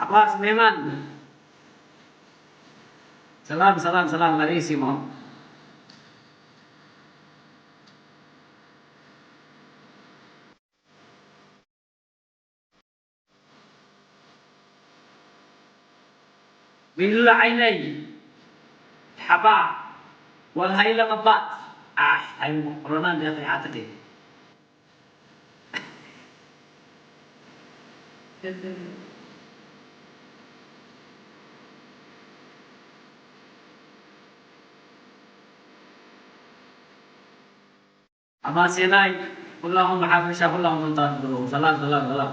ኣባ ስሌማን። ሰላም፣ ሰላም፣ ሰላም፣ መሪሲሞ። ሚሉ ዓይነይ ሓባ ወልሃይለ ቀባእ። ኣሕ፣ ሃይለ መኮሮና እንዲያ ከይሓተት እየ። ኣማሴናይ ኩላኹም ብሓፈሻ ኩላኹም እንታይ ትብሉ? ሰላም፣ ሰላም፣ ሰላም።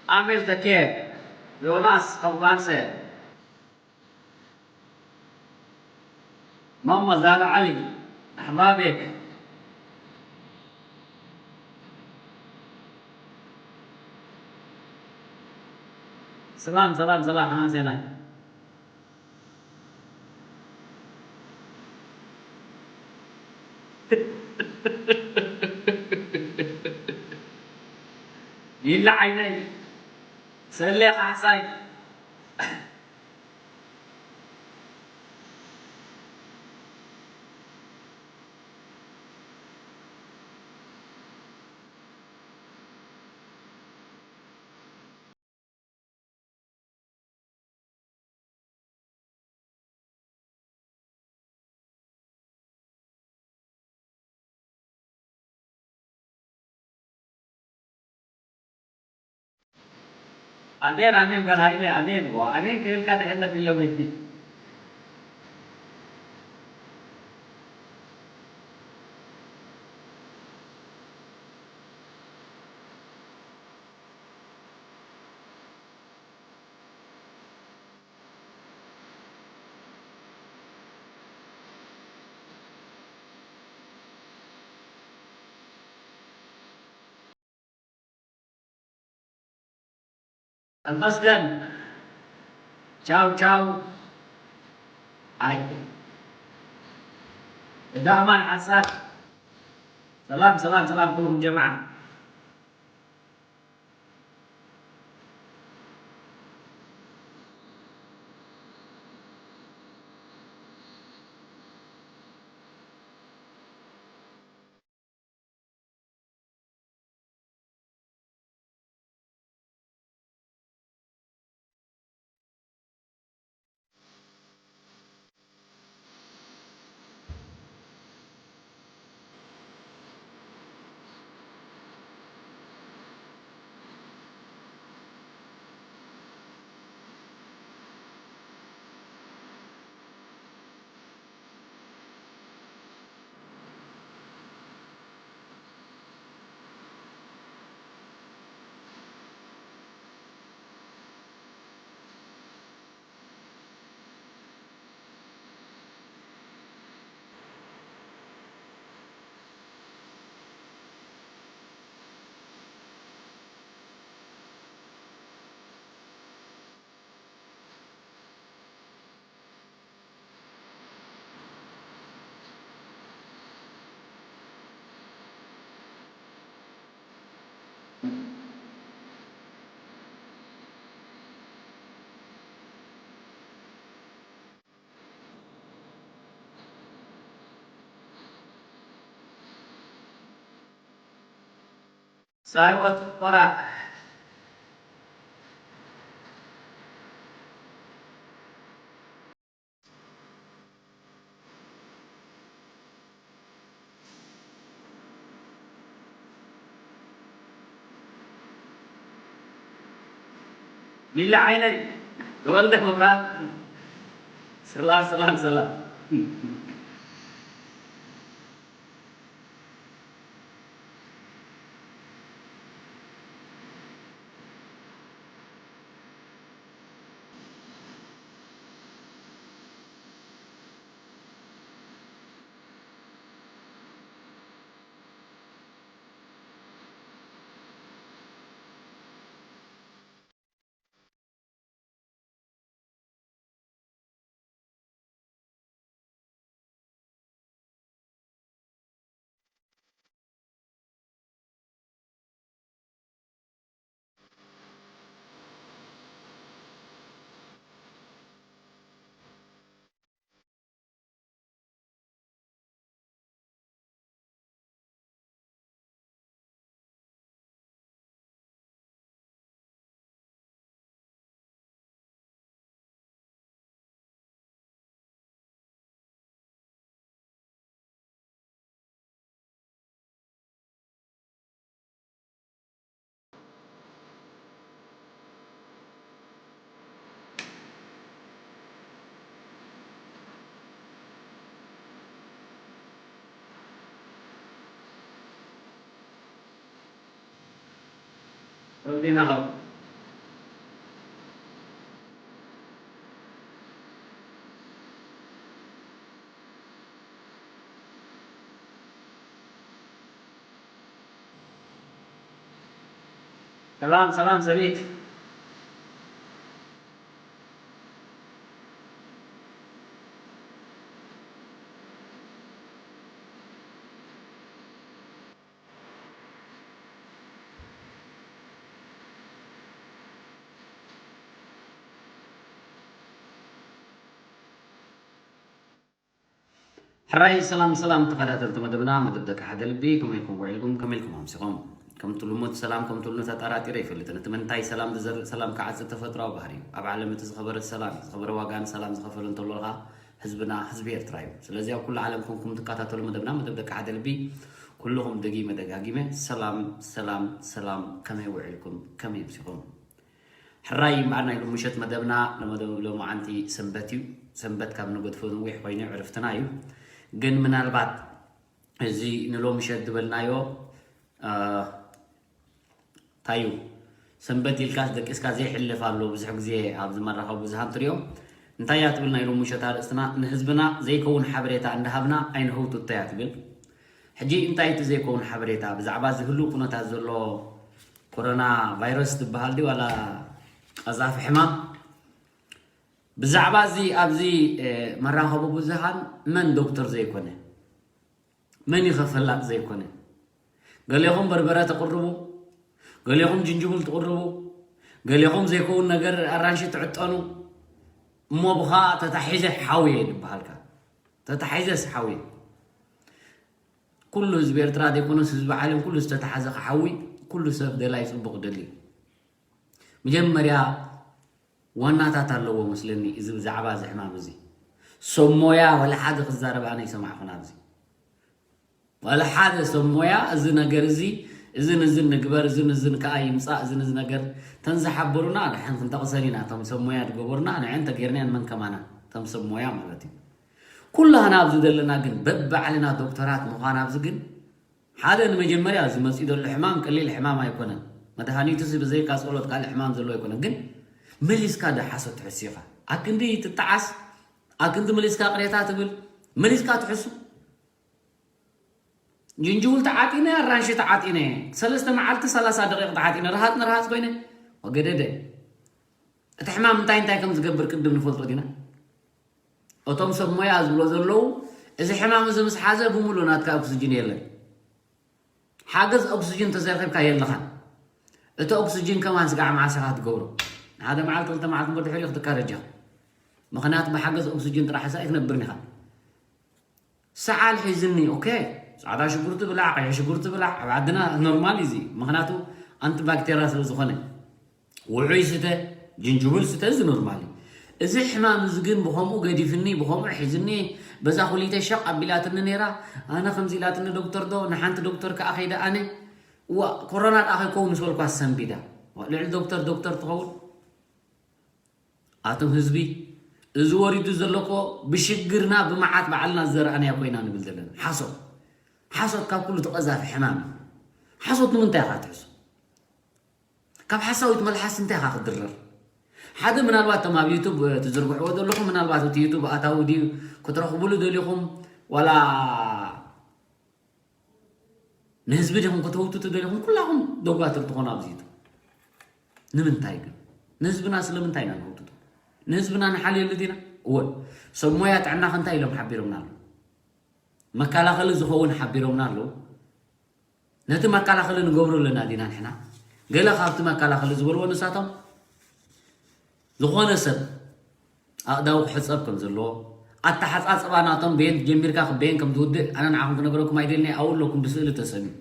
ኣሜል ተኬ፣ ዮናስ፣ ኸባንሰ። ማማ ዛራ ዓሊ ኣሕባቤ። ሰላም፣ ሰላም፣ ሰላም፣ ሓማሴናይ። ይላ ዓይነይ፣ ሰሌ ካሕሳይ። ኣሜን፣ ኣሜን በል ሃይለ፣ ኣሜን። ዋ፣ ኣሜን ክብል ካን የለን ኢሎም እንጂ። ተመስገን። ቻው ቻው። ኣይ። እዳ ኣማን ሓሳብ። ሰላም፣ ሰላም፣ ሰላም ኩሉኹም ጀማዓ። ሳይወት ቆራ። ሚሊ ዓይነይ ተወልደ መብራት። ሰላም፣ ሰላም፣ ሰላም። ረቢና ኸው። ሰላም ሰላም ሰሊት። ሕራይ ሰላም ሰላም ተኸታተልቲ መደብና፣ መደብ ደቂ ሓደ ልቢ፣ ከመይ ኢልኩም ውዒልኩም፣ ከመይ ኢልኩም ኣምሲኹም? ከምቲ ልሙድ ሰላም ከምቲ ልሙድ ተጠራጢረ ኣይፈልጥን። እቲ መንታይ ሰላም ዝዘርእ ሰላም ክዓጽድ ተፈጥሮኣዊ ባህሪ እዩ። ኣብ ዓለም እቲ ዝኸበረ ሰላም እዩ። ዝኸበረ ዋጋ ንሰላም ዝኸፈለ እንተሎ ኸኣ ህዝብና ህዝቢ ኤርትራ እዩ። ስለዚ ኣብ ኩሉ ዓለም ኮንኩም ትከታተሉ መደብና፣ መደብ ደቂ ሓደ ልቢ፣ ኩልኹም ደጊመ ደጋጊመ ሰላም ሰላም ሰላም፣ ከመይ ውዒልኩም፣ ከመይ ኣምሲኹም? ሕራይ እምበኣር ናይ ሎሚ ምሸት መደብና፣ ለመደብ ሎማዓንቲ ሰንበት እዩ። ሰንበት ካብ ንገድፎ ነዊሕ ኮይኑ ዕርፍትና እዩ። ግን ምናልባት እዚ ንሎሚ ምሸት ዝበልናዮ እንታይ እዩ? ሰንበት ኢልካስ ደቂስካ ዘይሕልፍ ኣሎ። ብዙሕ ግዜ ኣብዚ መራኸቢ ብዙሃን ትሪኦ። እንታይ እያ ትብል ናይ ሎሚ ምሸት ኣርእስትና? ንህዝብና ዘይከውን ሓበሬታ እንዳሃብና ኣይንህውትቶ እያ ትብል። ሕጂ እንታይ እቲ ዘይከውን ሓበሬታ? ብዛዕባ እዚ ህሉው ኩነታት ዘሎ ኮሮና ቫይረስ ዝበሃል ድዩ ዋላ ቀዛፊ ሕማም? ብዛዕባ እዚ ኣብዚ መራኸቢ ብዙሃን መን ዶክተር ዘይኮነ? መን እዩ ከፈላጥ ዘይኮነ? ገሌኹም በርበረ ተቕርቡ፣ ገሌኹም ጅንጅብል ትቕርቡ፣ ገሌኹም ዘይከውን ነገር ኣራንሺ ትዕጠኑ። እሞ ብኻ ተታሒዘ ሓውየ ዝበሃልካ፣ ተታሒዘስ ሓውየ። ኩሉ ህዝቢ ኤርትራ ዘይኮነስ ህዝቢ ዓለም ኩሉ ዝተታሓዘ ክሓዊ ኩሉ ሰብ ደላይ ጽቡቕ ደሊ። መጀመርያ ዋናታት ኣለዎ መስለኒ። እዚ ብዛዕባ እዚ ሕማም እዚ ሰብ ሞያ ዋላ ሓደ ክዛረብ ኣነ ይሰማዕኹን ኣብዚ። ዋላ ሓደ ሰብ ሞያ እዚ ነገር እዚ፣ እዝን እዝን ንግበር፣ እዝን እዝን ከኣ ይምጻእ፣ እዝን እዚ ነገር ተን ዝሓበሩና ንሕን ክንጠቕሰን ኢና። እቶም ሰብ ሞያ ዝገበሩና ንዕን ተገይርና መን ከማና፣ እቶም ሰብ ሞያ ማለት እዩ። ኩላህና ኣብዚ ዘለና ግን በብባዕልና ዶክተራት ምዃን ኣብዚ ግን ሓደ ንመጀመርያ እዚ መጺኡ ዘሎ ሕማም ቀሊል ሕማም ኣይኮነን። መድሃኒቱሲ ብዘይካ ጸሎት ካልእ ሕማም ዘለዎ ኣይኮነን። ግን መሊስካ ዶ ሓሶት ትሕሱ ኢኻ? ኣክንዲ ትጠዓስ፣ ኣክንዲ መሊስካ ቅሬታ ትብል፣ መሊስካ ትሕሱ። ጅንጅብል ተዓጢነ፣ ኣራንሺ ተዓጢነ፣ ሰለስተ መዓልቲ ሰላሳ ደቂቕ ተዓጢነ፣ ረሃጽ ንረሃጽ ኮይነ፣ ወገደደ። እቲ ሕማም እንታይ እንታይ ከም ዝገብር ቅድም ንፈልጦ ዲና? እቶም ሰብ ሞያ ዝብሎ ዘለዉ፣ እዚ ሕማም እዚ ምስ ሓዘ ብምሉእ ናትካ ኦክስጅን የለን። ሓገዝ ኦክስጅን ተዘይረኺብካ የለኻን። እቲ ኦክስጅን ከማን ስጋዕ መዓስ ኢኻ ትገብሮ? ንሓደ መዓልቲ ክልተ መዓልቲ እምበር ድሕሪኡ ክትካረጅ ኢኻ። ምኽንያቱ ብሓገዝ ኦክስጅን ጥራሕ ኢኻ ኣይትነብርን ኢኻ። ሰዓል ሒዝኒ፣ ኦኬ፣ ጻዕዳ ሽጉርቲ ብላዕ፣ ቀይሕ ሽጉርቲ ብላዕ፣ ኣብ ዓድና ኖርማል እዩ እዚ። ምኽንያቱ ኣንቲባክቴርያ ስለ ዝኾነ። ውዑይ ስተ፣ ጅንጅብል ስተ፣ እዚ ኖርማል እዩ። እዚ ሕማም እዚ ግን ብኸምኡ ገዲፍኒ፣ ብኸምኡ ሒዝኒ፣ በዛ ኩሊተይ ሸቕ ኣቢላትኒ ነይራ። ኣነ ከምዚ ኢላትኒ ዶክተር ዶ፣ ንሓንቲ ዶክተር ከኣ ከይደ ኣነ፣ እዋ፣ ኮሮና ደኣ ከይከውን ምስ በልኳ ሰንቢዳ። እዋ፣ ልዕሊ ዶክተር ዶክተር ትኸውን? ኣቶም ህዝቢ፣ እዚ ወሪዱ ዘሎ እኮ ብሽግርና ብመዓት ባዕልና ዝዘራእናዮ ኮይና ንብል ዘለና። ሓሶት። ሓሶት ካብ ኩሉ እቲ ቀዛፊ ሕማም እዩ። ሓሶት ንምንታይ ኢኻ ትሕሱ? ካብ ሓሳዊት መልሓስ እንታይ ኢኻ ክትድረር? ሓደ ምናልባት እቶም ኣብ ዩቱብ፣ እ፣ ትዝርግሕዎ ዘለኹም፣ ምናልባት እቲ ዩቱብ ኣታዊ ድዩ ክትረኽቡሉ ደሊኹም፣ ዋላ ንህዝቢ ዲኹም ክትህውትቱ ደሊኹም? ኩላኹም ደጓትር ትኾኑ ኣብዚ ዩቱብ። ንምንታይ ግን? ንህዝብና ስለምንታይ ኢና ንህውትቶ? ንህዝብና ንሓልየሉ ዲና? እወ። ሰብ ሞያ ጥዕናኸ እንታይ ኢሎም ሓቢሮምና ኣለዉ? መከላኸሊ ዝኸውን ሓቢሮምና ኣለዉ። ነቲ መከላኸሊ ንገብሮ ኣለና ዲና ንሕና? ገለ ካብቲ መከላኸሊ ዝበልዎ ንሳቶም፣ ዝኾነ ሰብ ኣእዳው ክሕጸብ ከም ዘለዎ፣ ኣተሓጻጽባ ናቶም በየን ጀሚርካ ክበየን ከም ትውድእ ኣነ ንዓኹም ክነግረኩም ኣይደልን እየ፣ ኣብኡ ኣለኩም ብስእሊ ተሰንዩ።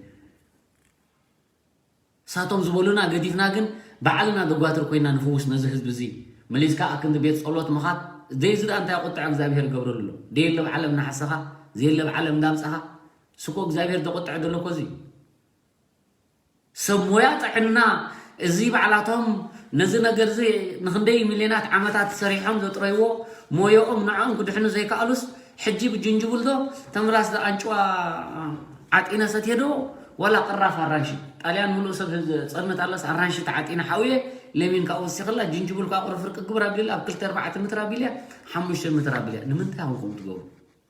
ንሳቶም ዝበሉና ገዲፍና ግን ባዕልና ደጓትር ኮይና ንፍውስ ነዚ ህዝቢ እዚ። መሊስካ ኣክንዲ ቤት ጸሎት ምኻድ፣ ዘይዚ ደኣ እንታይ ቁጥዐ እግዚኣብሔር ይገብረሉ ኣሎ? ደየለ ኣብ ዓለም እናሓሰኻ፣ ዘየለ ኣብ ዓለም እንዳምጻኻ፣ ስኮ እግዚኣብሔር ደቁጥዐ ዘሎ እኮ እዚ። ሰብ ሞያ ጥዕና፣ እዚ ባዕላቶም ነዚ ነገር እዚ ንክንደይ ሚልዮናት ዓመታት ሰሪሖም ዘጥረይዎ፣ ሞያኦም ንዕኦም ክድሕኑ ዘይከኣሉስ፣ ሕጂ ብጅንጅብል ዶ፣ ተምላስ ዶ ኣንጭዋ ዓጢነ ሰትየ ዶ፣ ዋላ ቅራፍ ኣራንሺ፣ ጣልያን ምሉእ ሰብ ህዝ-፣ ጸልምት ኣለስ ኣራንሺ ተዓጢነ ሓውየ፣ ለሚን ካብኡ ወሲኽላ፣ ጅንጅብል ካብ ቁርፍር ክግብር ኣቢል ኣብ ክልተ ኣርባዕተ ምትር ኣቢልያ፣ ሓሙሽተ ምትር ኣቢልያ። ንምንታይ ኢኹም ከምኡ ትገብሩ?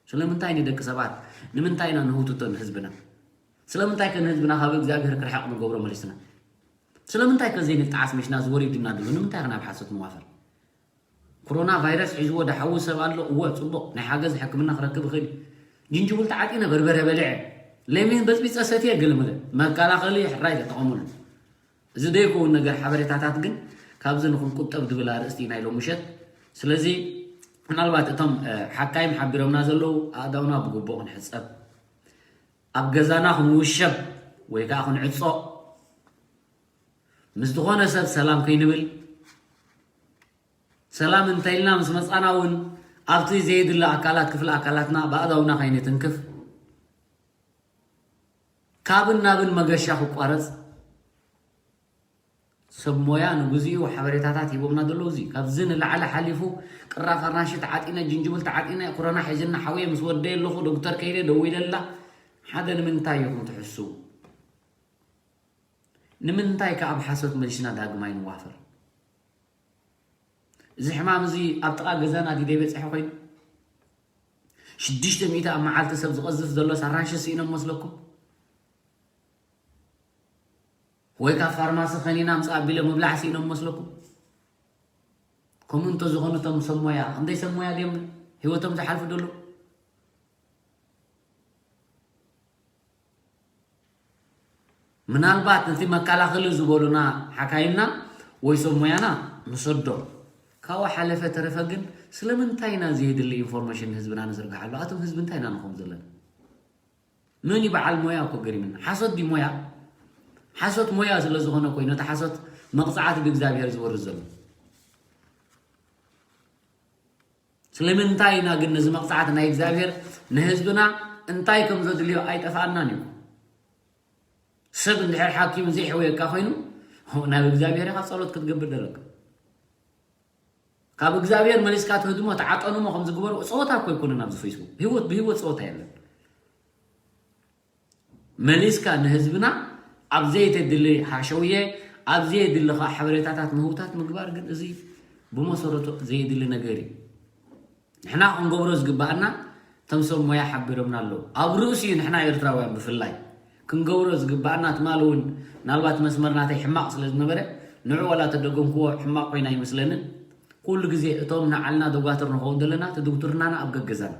ስለምንታይ ንደቂ ሰባት? ንምንታይ ኢና ንህውትቶ ንህዝብና? ስለምንታይ ከ ንህዝብና ካብ እግዚኣብሔር ክርሕቕ ንገብሮ መሊስና? ስለምንታይ ከ ዘይንጣዓስ መሽና ዝወሪድና ድሎ? ንምንታይ ከ ናብ ሓሶት ንዋፈር? ኮሮና ቫይረስ ሒዝዎ ደሓዊ ሰብ ኣሎ? እወ፣ ጽቡቕ፣ ናይ ሓገዝ ሕክምና ክረክብ ይኽእል እዩ። ጅንጅብል ተዓጢነ በርበረ በሊዐ፣ ለሚን በጽቢጸ ሰትየ፣ ገለመለ። መከላኸሊ ሕራይ ተጠቐሙሉ። እዚ ዘይከውን ነገር ሓበሬታታት ግን ካብዚ ንኽንቁጠብ ዝብል ኣርእስቲ ናይ ሎሚ ምሸት። ስለዚ ምናልባት እቶም፣ እ፣ ሓካይም ሓቢሮምና ዘለዉ ኣእዳውና ብግቡእ ክንሕጸብ፣ ኣብ ገዛና ክንውሸብ ወይ ከዓ ክንዕጾ፣ ምስ ዝኾነ ሰብ ሰላም ከይንብል፣ ሰላም እንተኢልና ምስ መጻና እውን ኣብቲ ዘየድሊ ኣካላት፣ ክፍሊ ኣካላትና ብኣእዳውና ከይንትንክፍ፣ ካብን ናብን መገሻ ክቋረጽ፣ ሰብ ሞያ ንግዚኡ ሓበሬታታት ሂቦምና ዘለዉ። እዚ ካብዚ ንላዕሊ ሓሊፉ ቅራፍ ኣራንሺ ተዓጢነ፣ ጅንጅብል ተዓጢነ፣ ኮሮና ሒዝና ሓውየ ምስ ወደየ ኣለኹ፣ ዶክተር ከይደ ደዊለላ። ሓደ ንምንታይ ኢኹም ትሕስዉ? ንምንታይ ከ ኣብ ሓሶት መሊስና ዳግማይ ንዋፈር? እዚ ሕማም እዚ ኣብ ጥቓ ገዛና ድዩ ዘይበጽሐ ኮይኑ? ሽዱሽተ ሚእቲ ኣብ መዓልቲ ሰብ ዝቐዝፍ ዘሎስ ኣራንሺ ስኢኖም መስለኩም? ወይ ካብ ፋርማሲ ከኒና ኣምጽእ ኣቢለ ምብላዕ ስኢኖም መስለኩም? ከምኡ እንተዝኾኑ እቶም ሰብ ሞያ፣ ክንደይ ሰብ ሞያ ድዮም ህይወቶም ዝሓልፉ ደሎ? ምናልባት ነቲ መከላኸሊ ዝበሉና ሓካይምና ወይ ሰብ ሞያና ንሰዶ። ካብኡ ሓለፈ ተረፈ ግን ስለምንታይ ኢና ዘየድሊ ኢንፎርሜሽን ንህዝብና ንዝርግሓሉ? ኣቶም ህዝቢ እንታይ ኢና ንኸውን ዘለና? መን እዩ በዓል ሞያ እኮ ገሪምና። ሓሶት ድዩ ሞያ? ሓሶት ሞያ ስለ ዝኾነ እኮ እዩ ነቲ ሓሶት መቕጻዕቲ ብእግዚኣብሔር ዝወርድ ዘሎ። ስለምንታይ ኢና ግን ነዚ መቕጻዕቲ ናይ እግዚኣብሔር ንህዝብና እንታይ ከም ዘድልዮ ኣይጠፍኣናን እዩ። ሰብ እንድሕር ሓኪም ዘይሕውየካ ኮይኑ ናብ እግዚኣብሔር ኢኻ ጸሎት ክትገብር ደለካ። ካብ እግዚኣብሔር መሊስካ ትህድሞ ተዓጠኑሞ ከም ዝግበሩ ጸወታ እኮ ኣይኮነን ኣብዚ ፌስቡክ። ህይወት ብህይወት ጸወታ የለን። መሊስካ ንህዝብና ኣብ ዘየተድሊ ሓሸውየ፣ ኣብ ዘየድሊ ከዓ ሓበሬታታት ምህውታት ምግባር ግን እዚ ብመሰረቱ ዘየድሊ ነገር እዩ። ንሕና ክንገብሮ ዝግባኣና እቶም ሰብ ሞያ ሓቢሮምና ኣለዉ። ኣብ ርእሲ እዩ ንሕና ኤርትራውያን ብፍላይ ክንገብሮ ዝግባኣና። ትማሊ እውን ምናልባት መስመር ናተይ ሕማቕ ስለ ዝነበረ ንዑ ዋላ ተደገምክዎ ሕማቕ ኮይና ኣይመስለንን። ኩሉ ግዜ እቶም ንዓልና ደጓትር ንኸውን ዘለና እቲ ድጉትርናና ኣብ ገገዛና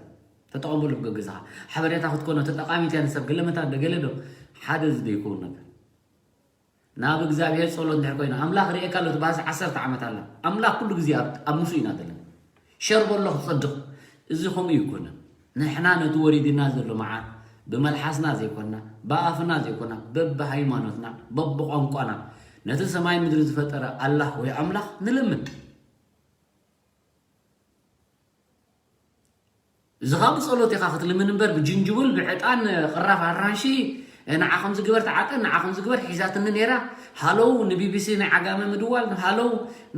ተጠቐመሉ ብገገዛኻ። ሓበሬታ ክትኮኖ ተጠቃሚት እያ ንሰብ ገለ መታን ዶ ገለ ዶ ሓደ እዚ ዘይከውን ነገር። ናብ እግዚኣብሔር ጸሎት እንድሕር ኮይና ኣምላኽ ርእየካ ኣሎ ትበሃልሲ ዓሰርተ ዓመት ኣላ። ኣምላኽ ኩሉ ግዜ ኣብ፣ ኣብ ምስኡ ኢና ዘለና። ሸር በሎ ክትጸድቕ። እዚ ከምኡ ይኮነ። ንሕና ነቲ ወሪድና ዘሎ መዓት ብመልሓስና ዘይኮና፣ ብኣፍና ዘይኮና፣ በብሃይማኖትና፣ በብቋንቋና ነቲ ሰማይ ምድሪ ዝፈጠረ ኣላህ ወይ ኣምላኽ ንለምን። እዚ ካብ ጸሎት ኢኻ ክትልምን እምበር ብጅንጅብል ብዕጣን ቅራፍ ኣራንሺ ንዓ ከምዚ ግበር ተዓጠን ንዓ ከምዚ ግበር ሒዛትኒ ነይራ። ሃለው ንቢቢሲ ናይ ዓጋመ ምድዋል ሃለው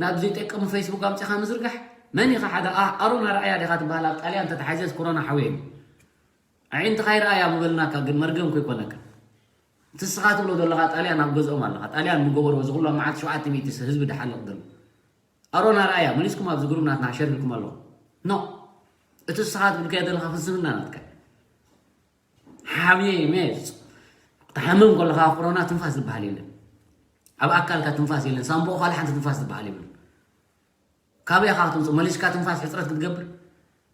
ናብ ዘይጠቅም ፌስቡክ ኣምጺኻ ምዝርጋሕ። መን ኢኻ ሓደ ኣ-፣ ኣሮን ኣርኣያ ዲኻ ትበሃል ኣብ ጣልያን ተተሓይዘስ ኮሮና ሓውየኒ ኣዒንትኻ ይረኣያ ምበልናካ ግን መርገም ኮይኮነካ። እቲ ስኻ ትብሎ ዘለኻ ጣልያን ኣብ ገዝኦም ኣለኻ። ጣልያን ምገበርዎ እዚ ኩሉ ኣብ መዓልቲ ሸውዓተ ሚእቲ ህዝቢ ድሓልቕ ዘሎ ኣሮን ኣርኣያ መሊስኩም ኣብዚ ግሩፕ ናትና ሸር ኢልኩም ኣለኹም። ኖ፣ እቲ ንስኻ ትብልካዮ ዘለኻ ፍልስፍና ናትካ። ሓምየ ሜጽ ክትሓምም ከለኻ ኮሮና ትንፋስ ዝበሃል የለን። ኣብ ኣካልካ ትንፋስ የለን። ሳምቦ ኻል ሓንቲ ትንፋስ ዝበሃል የብሉን። ካበይ ኢኻ ክትምጽእ? መሊስካ ትንፋስ ሕጽረት ክትገብር?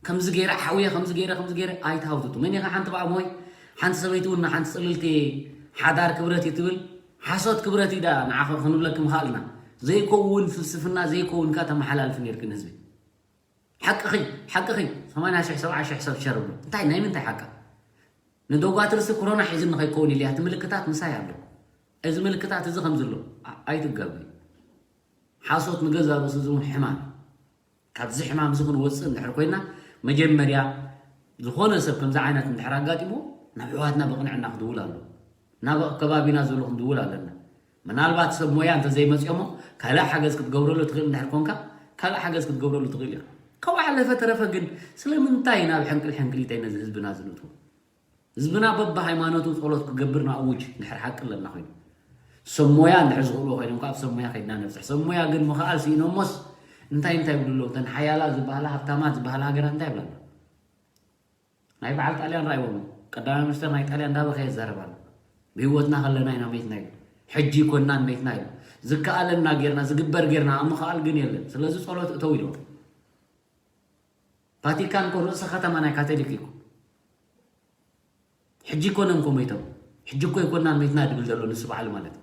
ከምዚ ገይረ ሓውየ፣ ከምዚ ገይረ፣ ከምዚ ገይረ ኣይትሃውትቱ። መን ኢኻ ሓንቲ በኣ ሞይ ሓንቲ ሰበይቲ እውን ንሓንቲ ጽልልቲ ሓዳር ክብረት እዩ ትብል? ሓሶት ክብረት እዩ ደኣ ንዓኸ ክንብለኪ ምኻእልና። ዘይከውን ፍልስፍና ዘይከውንካ ተመሓላልፊ ነይርኪ ንህዝቢ። ሓቅኺ፣ ሓቅኺ። ሰማንያ ሽሕ፣ ሰብዓ ሽሕ ሰብ ሸር ብሎ። እንታይ፣ ናይ ምንታይ ሓቃ? ንደጓትርሲ ኮሮና ሒዝኒ ከይከውን ኢልያ፣ እቲ ምልክታት ምሳይ ኣሎ። እዚ ምልክታት እዚ ከምዚ ኣሎ። ኣ-፣ ኣይትጋገዩ። ሓሶት ንገዛ ርእሱ እዚ እውን ሕማም እዩ። ካብዚ ሕማም እዚ ክንወፅእ እንድሕር ኮይና፣ መጀመርያ ዝኾነ ሰብ ከምዚ ዓይነት እንድሕር ኣጋጢሞ፣ ናብ ኣሕዋትና ብቕንዕና ክድውል ኣለዎ። ናብ ከባቢና ዘሎ ክንድውል ኣለና። ምናልባት ሰብ ሞያ እንተዘይመፅኦሞ፣ ካልእ ሓገዝ ክትገብረሉ ትኽእል እንድሕር ኮንካ፣ ካልእ ሓገዝ ክትገብረሉ ትኽእል ኢኻ። ካብኡ ሓለፈ ተረፈ ግን፣ ስለምንታይ ናብ ሕንቅል ሕንቅሊተይ ነዚ ህዝብና ዝንእትዎ? ህዝብና በብሃይማኖቱ ጸሎት ክገብር ንኣውጅ፣ እንድሕር ሓቂ ኣለና ኮይኑ። ሰብ ሞያ እንድሕር ዝኽእልዎ ኮይኖም፣ ካብ ሰብ ሞያ ከይድና ነብጽሕ። ሰብ ሞያ ግን ምኽኣል ስኢኖሞስ እንታይ እንታይ ይብሉ ኣለዉ? እተን ሓያላት ዝበሃላ፣ ሃብታማት ዝበሃላ ሃገራት እንታይ ይብላ ኣለዋ? ናይ በዓል ጣልያን ረኣይዎም። ቀዳማይ ሚኒስተር ናይ ጣልያን እንዳበኸየ ይዛረብ ኣሎ። ብህይወትና ከለና ኢና መይትና ኢሉ። ሕጂ ይኮናን መይትና ኢሉ። ዝከኣለና ጌርና፣ ዝግበር ጌርና፣ ኣብ ምኽኣል ግን የለን። ስለዚ ጸሎት እተው ኢልዎ። ቫቲካን እኮ ርእሰ ከተማ ናይ ካቶሊክ እዩ እኮ። ሕጂ ይኮነን እኮ መይቶም። ሕጂ እኮ ይኮናን መይትና ድብል ዘሎ ንሱ በዓሉ ማለት እዩ።